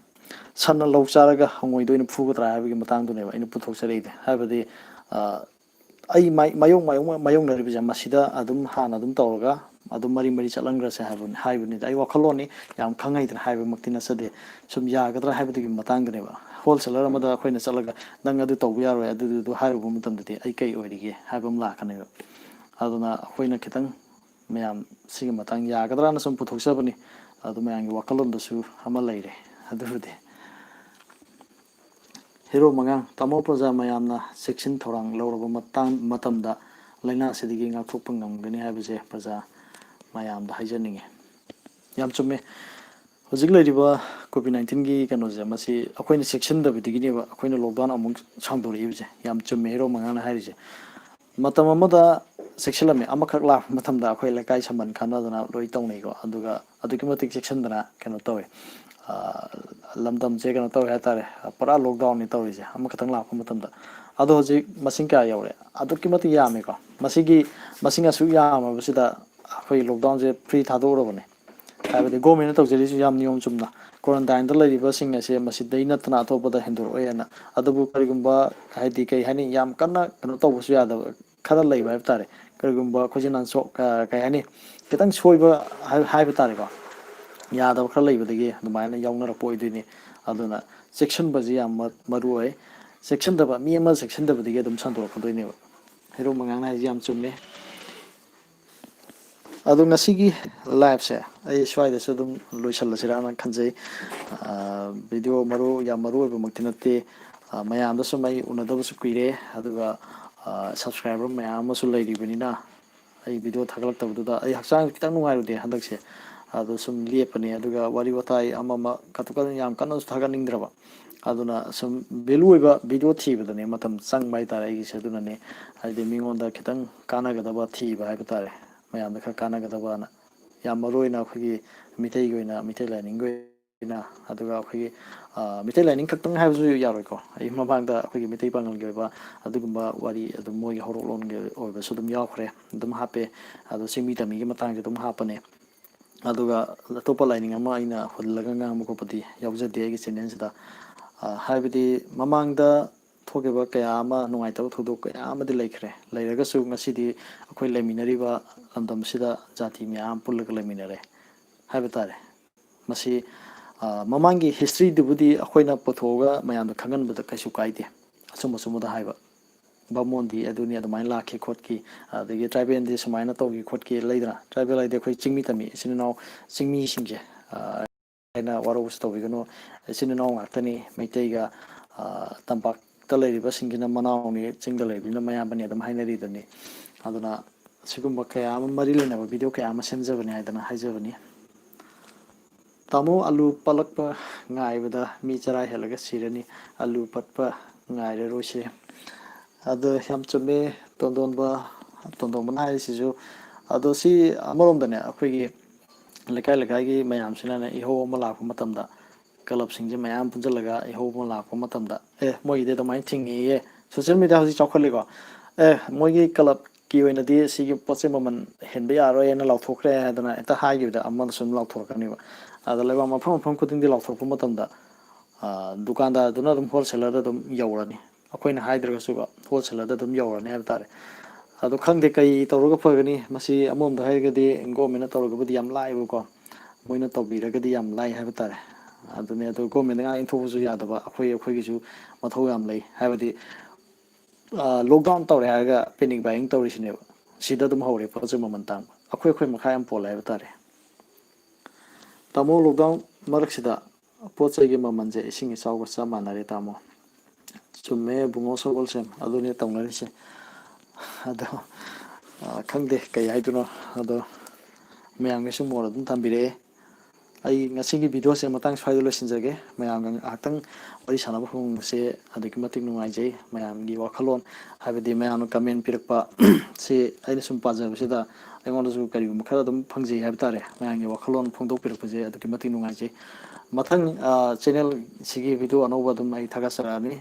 "ꯁꯟꯅ ꯂꯧ ꯆꯥꯔꯒ ꯍꯉꯣꯏꯗ ꯑꯣꯏꯅ ꯐꯨꯒꯗ꯭ꯔꯥ?" ꯍꯥꯏꯕꯒꯤ ꯃꯇꯥꯡꯗꯨꯅꯦꯕ ꯑꯩꯅ ꯄꯨꯊꯣꯛꯆꯔꯛꯏꯗꯤ꯫ ꯍꯥꯏꯕꯗꯤ, ꯑ, ꯑꯩ ꯃꯥꯏ-, ꯃꯥꯌꯣꯛ-, ꯃꯥꯌꯣꯛ-, ꯃꯥꯌꯣꯛꯅꯔꯤꯕꯁꯦ ꯃꯁꯤꯗ ꯑꯗꯨꯝ ꯍꯥꯟꯅ ꯑꯗꯨꯝ ꯇꯧꯔꯒ ꯑꯗꯨꯝ ꯃꯔꯤ ꯃꯔꯤ ꯆꯠꯍꯟꯈ꯭ꯔꯁꯦ ꯍꯥꯏꯕꯅꯤ, ꯍꯥꯏꯕꯅꯤꯗ꯫ ꯑꯩ ꯋꯥꯈꯜꯂꯣꯟꯅꯤ, ꯌꯥꯝ ꯈꯪ ꯍꯩꯗꯅ ꯍꯥꯏꯕꯃꯛꯇꯤ ꯅꯠꯆꯗꯦ꯫ ꯁꯨꯝ ꯌꯥꯒꯗ꯭ꯔꯥ ꯍꯥꯏꯕꯗꯨꯒꯤ ꯃꯇꯥꯡꯗꯅꯦꯕ꯫ ꯍꯣꯜꯁꯦꯂꯔ ꯑꯃꯗ ꯑꯩꯈꯣꯏꯅ ꯆꯠꯂꯒ, "ꯅꯪ ꯑꯗꯨ ꯇꯧꯕ ꯌꯥꯔꯣꯏ, ꯑꯗꯨꯗꯨ, ꯑꯗꯨ" ꯍꯥꯏꯔꯨꯕ ꯃꯇꯝꯗꯗꯤ ꯑꯩ ꯀꯩ ꯑꯣꯏꯔꯤꯒꯦ ꯍꯥꯏꯕ ꯑꯃ ꯂꯥꯛꯀꯅꯦꯕ꯫ ꯑꯗꯨꯅ ꯑꯩꯈꯣꯏꯅ ꯈꯤꯇꯪ ꯃꯌꯥꯝ ꯁꯤꯒꯤ ꯃꯇꯥꯡ ꯌꯥꯒꯗ꯭ꯔꯥꯅ ꯁꯨꯝ ꯄꯨꯊꯣꯛꯆꯕꯅꯤ꯫ ꯑꯗꯨ ꯃꯌꯥꯝꯒꯤ ꯋꯥꯈꯜꯂꯣꯟꯗꯁꯨ ꯑꯃ ꯂꯩꯔꯦ꯫ ꯑꯗꯨꯕꯨꯗꯤ ꯍꯦꯔꯣ ꯃꯉꯥꯡ, ꯇꯥꯃꯣ, ꯄ꯭ꯔꯖꯥ ꯃꯌꯥꯝꯅ ꯆꯦꯛꯁꯤꯟ ꯊꯧꯔꯥꯡ ꯂꯧꯔꯕ ꯃꯇꯥꯡ, ꯃꯇꯝꯗ ꯂꯥꯏꯅꯥ ꯑꯁꯤꯗꯒꯤ ꯉꯥꯛꯊꯣꯛꯄ ꯉꯝꯒꯅꯤ ꯍꯥꯏꯕꯁꯦ ꯄ꯭ꯔꯖꯥ ꯃꯌꯥꯝꯗ ꯍꯥꯏꯖꯅꯤꯡꯉꯤ꯫ ꯌꯥꯝ ꯆꯨꯝꯃꯦ꯫ ꯍꯧꯖꯤꯛ ꯂꯩꯔꯤꯕ ꯀꯣꯚꯤꯗ ꯅꯥꯏꯟꯇꯤꯟꯒꯤ ꯀꯩꯅꯣꯁꯦ, ꯃꯁꯤ ꯑꯩꯈꯣꯏꯅ ꯆꯦꯛꯁꯤꯟꯗꯕꯗꯒꯤꯅꯦꯕ ꯑꯩꯈꯣꯏꯅ ꯂꯣꯛꯗꯥꯎꯟ ꯑꯃꯨꯛ ꯁꯥꯡꯗꯣꯔꯛꯏꯕꯁꯦ꯫ ꯌꯥꯝ ꯆꯨꯝꯃꯦ ꯍꯦꯔꯣ ꯃꯉꯥꯡꯅ ꯍꯥꯏꯔꯤꯁꯦ꯫ ꯃꯇꯝ ꯑꯃꯗ ꯆꯦꯛꯁꯤꯜꯂꯝꯃꯤ, ꯑꯃꯈꯛ ꯂꯥꯛꯄ ꯃꯇꯝꯗ ꯑꯩꯈꯣꯏ ꯂꯩꯀꯥꯏ ꯁꯝꯕꯟ ꯈꯟꯅꯗꯅ ꯂꯣꯏ ꯇꯧꯅꯩꯀꯣ꯫ ꯑꯗꯨꯒ ꯑꯗꯨꯛꯀꯤ ꯃꯇꯤꯛ ꯆꯦꯛꯁꯤꯟꯗꯅ ꯀꯩꯅꯣ ꯇꯧꯋꯦ꯫ ꯑ, ꯂꯝꯗꯝꯁꯦ ꯀꯩꯅꯣ ꯇꯧꯋꯦ ꯍꯥꯏꯇꯥꯔꯦ, ꯄꯨꯔꯥ ꯂꯣꯛꯗꯥꯎꯟꯅꯤ ꯇꯧꯔꯤꯁꯦ ꯑꯃꯈꯛꯇꯪ ꯂꯥꯛꯄ ꯃꯇꯝꯗ꯫ ꯑꯗꯣ ꯍꯧꯖꯤꯛ ꯃꯁꯤꯡ ꯀꯌꯥ ꯌꯧꯔꯦ? ꯑꯗꯨꯛꯀꯤ ꯃꯇꯤꯛ ꯌꯥꯝꯃꯦꯀꯣ꯫ ꯃꯁꯤꯒꯤ ꯃꯁꯤꯡ ꯑꯁꯨꯛ ꯌꯥꯝꯃꯕꯁꯤꯗ ꯑꯩꯈꯣꯏ ꯂꯣꯛꯗꯥꯎꯟꯁꯦ ꯐ꯭ꯔꯤ ꯊꯥꯗꯣꯛꯎꯔꯕꯅꯦ꯫ ꯍꯥꯏꯕꯗꯤ ꯒꯣꯔꯃꯦꯟꯅ ꯇꯧꯖꯔꯤꯁꯨ ꯌꯥꯝ ꯅꯤꯌꯣꯝ ꯆꯨꯝꯅ, ꯀ꯭ꯋꯥꯔꯦꯟꯇꯥꯏꯟꯗ ꯂꯩꯔꯤꯕꯁꯤꯡ ꯑꯁꯦ ꯃꯁꯤꯗꯩ ꯅꯠꯇꯅ ꯑꯇꯣꯞꯄꯗ ꯍꯦꯟꯗꯣꯔꯛꯑꯣꯏꯅ꯫ ꯑꯗꯨꯕꯨ ꯀꯔꯤꯒꯨꯝꯕ, ꯍꯥꯏꯗꯤ ꯀꯩ ꯍꯥꯏꯅꯤ, ꯌꯥꯝ ꯀꯟꯅ ꯀꯩꯅꯣ ꯇꯧꯕꯁꯨ ꯌꯥꯗꯕ ꯈꯔ ꯂꯩꯕ ꯍꯥꯏꯕ ꯇꯥꯔꯦ꯫ ꯀꯔꯤꯒꯨꯝꯕ ꯑꯩꯈꯣꯏꯁꯦ ꯅꯥꯟꯁꯣꯛ-, ꯑ, ꯀꯩ ꯍꯥꯏꯅꯤ, ꯈꯤꯇꯪ ꯁꯣꯏꯕ ꯍꯥꯏ-, ꯍꯥꯏꯕ ꯇꯥꯔꯦꯀꯣ, ꯌꯥꯗꯕ ꯈꯔ ꯂꯩꯕꯗꯒꯤ ꯑꯗꯨꯃꯥꯏꯅ ꯌꯥꯎꯅꯔꯛꯄ ꯑꯣꯏꯗꯣꯏꯅꯤ꯫ ꯑꯗꯨꯅ ꯆꯦꯛꯁꯤꯟꯕꯁꯤ ꯌꯥꯝ ꯃ-, ꯃꯔꯨ ꯑꯣꯏ꯫ ꯆꯦꯛꯁꯤꯟꯗꯕ, ꯃꯤ ꯑꯃ ꯆꯦꯛꯁꯤꯟꯗꯕꯗꯒꯤ ꯑꯗꯨꯝ ꯁꯟꯗꯣꯔꯛꯀꯗꯣꯏꯅꯦꯕ꯫ ꯍꯩꯔꯣꯛ ꯃꯉꯥꯡꯅ ꯍꯥꯏꯁꯦ ꯌꯥꯝ ꯆꯨꯝꯃꯦ꯫ ꯑꯗꯣ ꯉꯁꯤꯒꯤ live ꯁꯦ ꯑꯩ ꯁ꯭ꯋꯥꯏꯗꯁꯨ ꯑꯗꯨꯝ ꯂꯣꯏꯁꯤꯜꯂꯁꯤꯔꯥꯅ ꯈꯟꯖꯩ꯫ ꯑ, video ꯃꯔꯨ, ꯌꯥꯝ ꯃꯔꯨ ꯑꯣꯏꯕꯃꯛꯇꯤ ꯅꯠꯇꯦ꯫ ꯑ, ꯃꯌꯥꯝꯗ ꯁꯨꯝ ꯑꯩ ꯎꯅꯗꯕꯁꯨ ꯀꯨꯏꯔꯦ, ꯑꯗꯨꯒ, ꯑ, subscriber ꯃꯌꯥꯝ ꯑꯃꯁꯨ ꯂꯩꯔꯤꯕꯅꯤꯅ, ꯑꯩ video ꯊꯥꯒꯠꯂꯛꯇꯕꯗꯨꯗ ꯑꯩ ꯍꯛꯆꯥꯡꯁꯨ ꯈꯤꯇꯪ ꯅꯨꯡꯉꯥꯏꯔꯨꯗꯦ ꯍꯟꯗꯛꯁꯦ꯫ ꯑꯗꯣ ꯁꯨꯝ ꯂꯦꯞꯄꯅꯦ, ꯑꯗꯨꯒ ꯋꯥꯔꯤ ꯋꯥꯇꯥꯏ ꯑꯃ ꯑꯃ ꯀꯥꯇꯨ ꯀꯥꯔꯟ ꯌꯥꯝ ꯀꯟꯅꯁꯨ ꯊꯥꯒꯠꯅꯤꯡꯗ꯭ꯔꯕ꯫ ꯑꯗꯨꯅ ꯁꯨꯝ value ꯑꯣꯏꯕ video ꯊꯤꯕꯗꯅꯦ ꯃꯇꯝ ꯆꯪꯕ ꯍꯥꯏꯇꯥꯔꯦ ꯑꯩꯒꯤꯁꯦ꯫ ꯑꯗꯨꯅꯅꯦ, ꯍꯥꯏꯗꯤ, ꯃꯤꯉꯣꯟꯗ ꯈꯤꯇꯪ ꯀꯥꯟꯅꯒꯗꯕ ꯊꯤꯕ ꯍꯥꯏꯕ ꯇꯥꯔꯦ, ꯃꯌꯥꯝꯗ ꯈꯔ ꯀꯥꯟꯅꯒꯗꯕꯅ꯫ ꯌꯥꯝ ꯃꯔꯨ ꯑꯣꯏꯅ ꯑꯩꯈꯣꯏꯒꯤ ꯃꯤꯇꯩꯒꯤ ꯑꯣꯏꯅ, ꯃꯤꯇꯩ ꯂꯥꯏꯅꯤꯡꯒꯤ ꯑꯣꯏꯅ, ꯑꯗꯨꯒ ꯑꯩꯈꯣꯏꯒꯤ, ꯑ, ꯃꯤꯇꯩ ꯂꯥꯏꯅꯤꯡ ꯈꯛꯇꯪ ꯍꯥꯏꯕꯁꯨ ꯌꯥꯔꯣꯏꯀꯣ꯫ ꯑꯩ ꯃꯃꯥꯡꯗ ꯑꯩꯈꯣꯏꯒꯤ ꯃꯤꯇꯩ ꯄꯥꯉꯜꯒꯤ ꯑꯣꯏꯕ ꯑꯗꯨꯒꯨꯝꯕ ꯋꯥꯔꯤ ꯑꯗꯨꯝ ꯃꯣꯏꯒꯤ ꯍꯧꯔꯛꯂꯣꯟꯒꯤ ꯑꯣꯏꯕꯁꯨ ꯑꯗꯨꯝ ꯌꯥꯎꯈ꯭ꯔꯦ, ꯑꯗꯨꯝ ꯍꯥꯞꯄꯦ꯫ ꯑꯗꯣ ꯆꯤꯡꯃꯤ ꯇꯝꯃꯤꯒꯤ ꯃꯇꯥꯡꯁꯨ ꯑꯗꯨꯝ ꯍꯥꯞꯄꯅꯦ꯫ ꯑꯗꯨꯒ ꯑꯇꯣꯞꯄ ꯂꯥꯏꯅꯤꯡ ꯑꯃ ꯑꯩꯅ ꯍꯨꯜꯂꯒ ꯉꯥꯡꯕ ꯈꯣꯠꯄꯗꯤ ꯌꯥꯎꯖꯗꯦ ꯑꯩꯒꯤ channel ꯁꯤꯗ꯫ ꯑ, ꯍꯥꯏꯕꯗꯤ ꯃꯃꯥꯡꯗ ꯊꯣꯛꯈꯤꯕ ꯀꯌꯥ ꯑꯃ, ꯅꯨꯡꯉꯥꯏꯇꯕ ꯊꯧꯗꯣꯛ ꯀꯌꯥ ꯑꯃꯗꯤ ꯂꯩꯈ꯭ꯔꯦ, ꯂꯩꯔꯒꯁꯨ ꯉꯁꯤꯗꯤ ꯑꯩꯈꯣꯏ ꯂꯩꯃꯤꯟꯅꯔꯤꯕ ꯂꯝꯗꯝꯁꯤꯗ ꯖꯥꯇꯤ ꯃꯌꯥꯝ ꯄꯨꯜꯂꯒ ꯂꯩꯃꯤꯟꯅꯔꯦ ꯍꯥꯏꯕ ꯇꯥꯔꯦ꯫ ꯃꯁꯤ, ꯑ, ꯃꯃꯥꯡꯒꯤ history ꯗꯨꯕꯨꯗꯤ ꯑꯩꯈꯣꯏꯅ ꯄꯨꯊꯣꯛꯑꯒ ꯃꯌꯥꯝꯗ ꯈꯪꯍꯟꯕꯗ ꯀꯩꯁꯨ ꯀꯥꯏꯗꯦ꯫ ꯑꯆꯨꯝ ꯑꯆꯨꯝꯕꯗ ꯍꯥꯏꯕ, ꯕꯥꯃꯣꯟꯗꯤ ꯑꯗꯨꯅꯤ, ꯑꯗꯨꯃꯥꯏꯅ ꯂꯥꯛꯈꯤ ꯈꯣꯠꯈꯤ, ꯑꯗꯒꯤ tribal ꯗꯤ ꯁꯨꯃꯥꯏꯅ ꯇꯧꯈꯤ ꯈꯣꯠꯈꯤ ꯂꯩꯗꯅ꯫ Tribal ꯍꯥꯏꯗꯤ ꯑꯩꯈꯣꯏ ꯆꯤꯡꯃꯤ ꯇꯝꯃꯤ ꯏꯆꯤꯟ ꯏꯅꯥꯎ, ꯆꯤꯡꯃꯤꯁꯤꯡꯁꯦ, ꯑ, ꯍꯥꯏꯅ ꯋꯥꯔꯧꯕꯁꯨ ꯇꯧꯕꯤꯒꯅꯨ꯫ ꯏꯆꯤꯟ ꯏꯅꯥꯎ ꯉꯥꯛꯇꯅꯤ, ꯃꯩꯇꯩꯒ, ꯑ, ꯇꯝꯄꯥꯛꯇ ꯂꯩꯔꯤꯕꯁꯤꯡꯁꯤꯅ ꯃꯅꯥꯎꯅꯤ, ꯆꯤꯡꯗ ꯂꯩꯕꯁꯤꯅ ꯃꯌꯥꯝꯕꯅꯤ ꯑꯗꯨꯝ ꯍꯥꯏꯅꯔꯤꯗꯨꯅꯤ꯫ ꯑꯗꯨꯅ ꯁꯤꯒꯨꯝꯕ ꯀꯌꯥ ꯑꯃ ꯃꯔꯤ ꯂꯩꯅꯕ video ꯀꯌꯥ ꯑꯃ ꯁꯦꯝꯖꯕꯅꯤ ꯍꯥꯏꯗꯅ ꯍꯥꯏꯖꯕꯅꯤ꯫ ꯇꯥꯃꯣ, ꯑꯂꯨ ꯄꯠꯂꯛꯄ ꯉꯥꯏꯕꯗ ꯃꯤ ꯆꯔꯥ ꯍꯦꯜꯂꯒ ꯁꯤꯔꯅꯤ, ꯑꯂꯨ ꯄꯠꯄ ꯉꯥꯏꯔꯔꯣꯏꯁꯦ꯫ ꯑꯗꯣ ꯌꯥꯝ ꯆꯨꯝꯃꯦ ꯇꯣꯟꯗꯣꯟꯕ, ꯇꯣꯟꯗꯣꯟꯕꯅ ꯍꯥꯏꯔꯤꯁꯤꯁꯨ꯫ ꯑꯗꯣ ꯁꯤ ꯑꯃꯔꯣꯝꯗꯅꯦ, ꯑꯩꯈꯣꯏꯒꯤ ꯂꯩꯀꯥꯏ ꯂꯩꯀꯥꯏꯒꯤ ꯃꯌꯥꯝꯁꯤꯅꯅꯦ, ꯏꯍꯧ ꯑꯃ ꯂꯥꯛꯄ ꯃꯇꯝꯗ, club ꯁꯤꯡꯁꯦ ꯃꯌꯥꯝ ꯄꯨꯟꯁꯤꯜꯂꯒ ꯏꯍꯧ ꯑꯃ ꯂꯥꯛꯄ ꯃꯇꯝꯗ, "ꯑꯦ, ꯃꯣꯏꯒꯤꯗꯤ ꯑꯗꯨꯃꯥꯏꯅ ꯊꯤꯡꯉꯤꯌꯦ, social media ꯍꯧꯖꯤꯛ ꯆꯥꯎꯈꯠꯂꯤꯀꯣ, ꯑꯦ, ꯃꯣꯏꯒꯤ club ꯀꯤ ꯑꯣꯏꯅꯗꯤ ꯁꯤꯒꯤ ꯄꯣꯠꯁꯦ ꯃꯃꯜ ꯍꯦꯟꯕ ꯌꯥꯔꯣꯏꯅ ꯂꯥꯎꯊꯣꯛꯈ꯭ꯔꯦ" ꯍꯥꯏꯗꯅ ꯍꯦꯛꯇ ꯍꯥꯏꯈꯤꯕꯗ ꯑꯃꯅ ꯁꯨꯝ ꯂꯥꯎꯊꯣꯔꯛꯀꯅꯦꯕ꯫ ꯑꯗ ꯂꯩꯕꯥꯛ ꯃꯐꯝ ꯃꯐꯝ ꯈꯨꯗꯤꯡꯗꯤ ꯂꯥꯎꯊꯣꯔꯛꯄ ꯃꯇꯝꯗ, ꯑ, ꯗꯨꯀꯥꯟꯗꯥꯔꯗꯨꯅ ꯑꯗꯨꯝ wholesaler ꯗ ꯑꯗꯨꯝ ꯌꯧꯔꯅꯤ, ꯑꯩꯈꯣꯏꯅ ꯍꯥꯏꯗ꯭ꯔꯒꯁꯨꯀꯣ, wholesaler ꯗ ꯑꯗꯨꯝ ꯌꯧꯔꯅꯤ ꯍꯥꯏꯕ ꯇꯥꯔꯦ꯫ ꯑꯗꯣ ꯈꯪꯗꯦ ꯀꯩ ꯇꯧꯔꯒ ꯐꯒꯅꯤ꯫ ꯃꯁꯤ ꯑꯃꯔꯣꯝꯗ ꯍꯥꯏꯔꯒꯗꯤ government ꯅ ꯇꯧꯔꯒꯕꯨꯗꯤ ꯌꯥꯝ ꯂꯥꯏꯕꯀꯣ, ꯃꯣꯏꯅ ꯇꯧꯕꯤꯔꯒꯗꯤ ꯌꯥꯝ ꯂꯥꯏ ꯍꯥꯏꯕ ꯇꯥꯔꯦ꯫ ꯑꯗꯨꯅꯦ, ꯑꯗꯨ ꯒꯣꯔꯃꯦꯟꯗ ꯉꯥꯛ ꯏꯟꯊꯣꯛꯄꯁꯨ ꯌꯥꯗꯕ, ꯑꯩꯈꯣꯏ ꯑꯩꯈꯣꯏꯒꯤꯁꯨ ꯃꯊꯧ ꯌꯥꯝ ꯂꯩ꯫ ꯍꯥꯏꯕꯗꯤ ꯂꯣꯛꯗꯥꯎꯟ ꯇꯧꯔꯦ ꯍꯥꯏꯔꯒ ꯄꯦꯅꯤꯛ ꯕꯥꯏꯌꯤꯡ ꯇꯧꯔꯤꯁꯤꯅꯦꯕ꯫ ꯁꯤꯗ ꯑꯗꯨꯝ ꯍꯧꯔꯦ ꯄꯣꯠ ꯆꯩ ꯃꯃꯜ ꯇꯥꯡꯕ꯫ ꯑꯩꯈꯣꯏ ꯑꯩꯈꯣꯏ ꯃꯈꯥ ꯌꯥꯝ ꯄꯣꯜꯂꯦ ꯍꯥꯏꯕ ꯇꯥꯔꯦ꯫ ꯇꯥꯃꯣ, ꯂꯣꯛꯗꯥꯎꯟ ꯃꯔꯛꯁꯤꯗ ꯄꯣꯠ ꯆꯩꯒꯤ ꯃꯃꯜꯁꯦ ꯏꯁꯤꯡ ꯏꯆꯥꯎꯒ ꯆꯞ ꯃꯥꯟꯅꯔꯦ ꯇꯥꯃꯣ꯫ ꯆꯨꯝꯃꯦ ꯕꯨꯡꯉꯣ ꯁꯒꯣꯜꯁꯦꯝ, ꯑꯗꯨꯅꯦ ꯇꯧꯅꯔꯤꯁꯦ꯫ ꯑꯗꯣ ꯈꯪꯗꯦ ꯀꯩ ꯍꯥꯏꯗꯣꯏꯅꯣ꯫ ꯑꯗꯣ ꯃꯌꯥꯝꯒꯤꯁꯨ ꯃꯣꯠ ꯑꯗꯨꯝ ꯊꯝꯕꯤꯔꯛꯑꯦ꯫ ꯑꯩ ꯉꯁꯤꯒꯤ ꯚꯤꯗꯤꯑꯣꯁꯦ ꯃꯇꯥꯡ ꯁ꯭ꯋꯥꯏꯗ ꯂꯣꯏꯁꯤꯟꯖꯒꯦ꯫ ꯃꯌꯥꯝꯒ ꯉꯥꯏꯍꯥꯛꯇꯪ ꯋꯥꯔꯤ ꯁꯥꯟꯅꯕ ꯐꯪꯕꯁꯦ ꯑꯗꯨꯛꯀꯤ ꯃꯇꯤꯛ ꯅꯨꯡꯉꯥꯏꯖꯩ꯫ ꯃꯌꯥꯝꯒꯤ ꯋꯥꯈꯜꯂꯣꯟ, ꯍꯥꯏꯕꯗꯤ ꯃꯌꯥꯝꯅ ꯀꯃꯦꯟ ꯄꯤꯔꯛꯄ ꯁꯤ ꯑꯩꯅ ꯁꯨꯝ ꯄꯥꯖꯕꯁꯤꯗ ꯑꯩꯉꯣꯟꯗꯁꯨ ꯀꯔꯤꯒꯨꯝꯕ ꯈꯔ ꯑꯗꯨꯝ ꯐꯪꯖꯩ ꯍꯥꯏꯕ ꯇꯥꯔꯦ꯫ ꯃꯌꯥꯝꯒꯤ ꯋꯥꯈꯜꯂꯣꯟ ꯐꯣꯡꯗꯣꯛꯄꯤꯔꯛꯄꯁꯦ ꯑꯗꯨꯛꯀꯤ ꯃꯇꯤꯛ ꯅꯨꯡꯉꯥꯏꯖꯩ꯫ ꯃꯊꯪ ꯆꯦꯅꯦꯜꯁꯤꯒꯤ ꯚꯤꯗꯤꯑꯣ ꯑꯅꯧꯕ ꯑꯗꯨꯝ ꯑꯩ ꯊꯥꯒꯠꯆꯔꯛꯑꯅꯤ꯫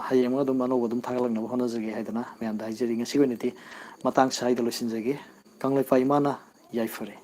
ꯍꯌꯦꯡ ꯑꯃ ꯑꯗꯨꯝ ꯑꯅꯧꯕ ꯑꯗꯨꯝ ꯊꯥꯒꯠꯂꯛꯅꯕ ꯍꯣꯠꯅꯖꯒꯦ ꯍꯥꯏꯗꯅ ꯃꯌꯥꯝꯗ ꯍꯥꯏꯖꯔꯤ꯫ ꯉꯁꯤꯒꯤ ꯑꯣꯏꯅꯗꯤ ꯃꯇꯥꯡ ꯁ꯭ꯋꯥꯏꯗ ꯂꯣꯏꯁꯤꯟꯖꯒꯦ꯫ ꯀꯪꯂꯩꯄꯥꯛ ꯏꯃꯥꯅ ꯌꯥꯏꯐꯔꯦ꯫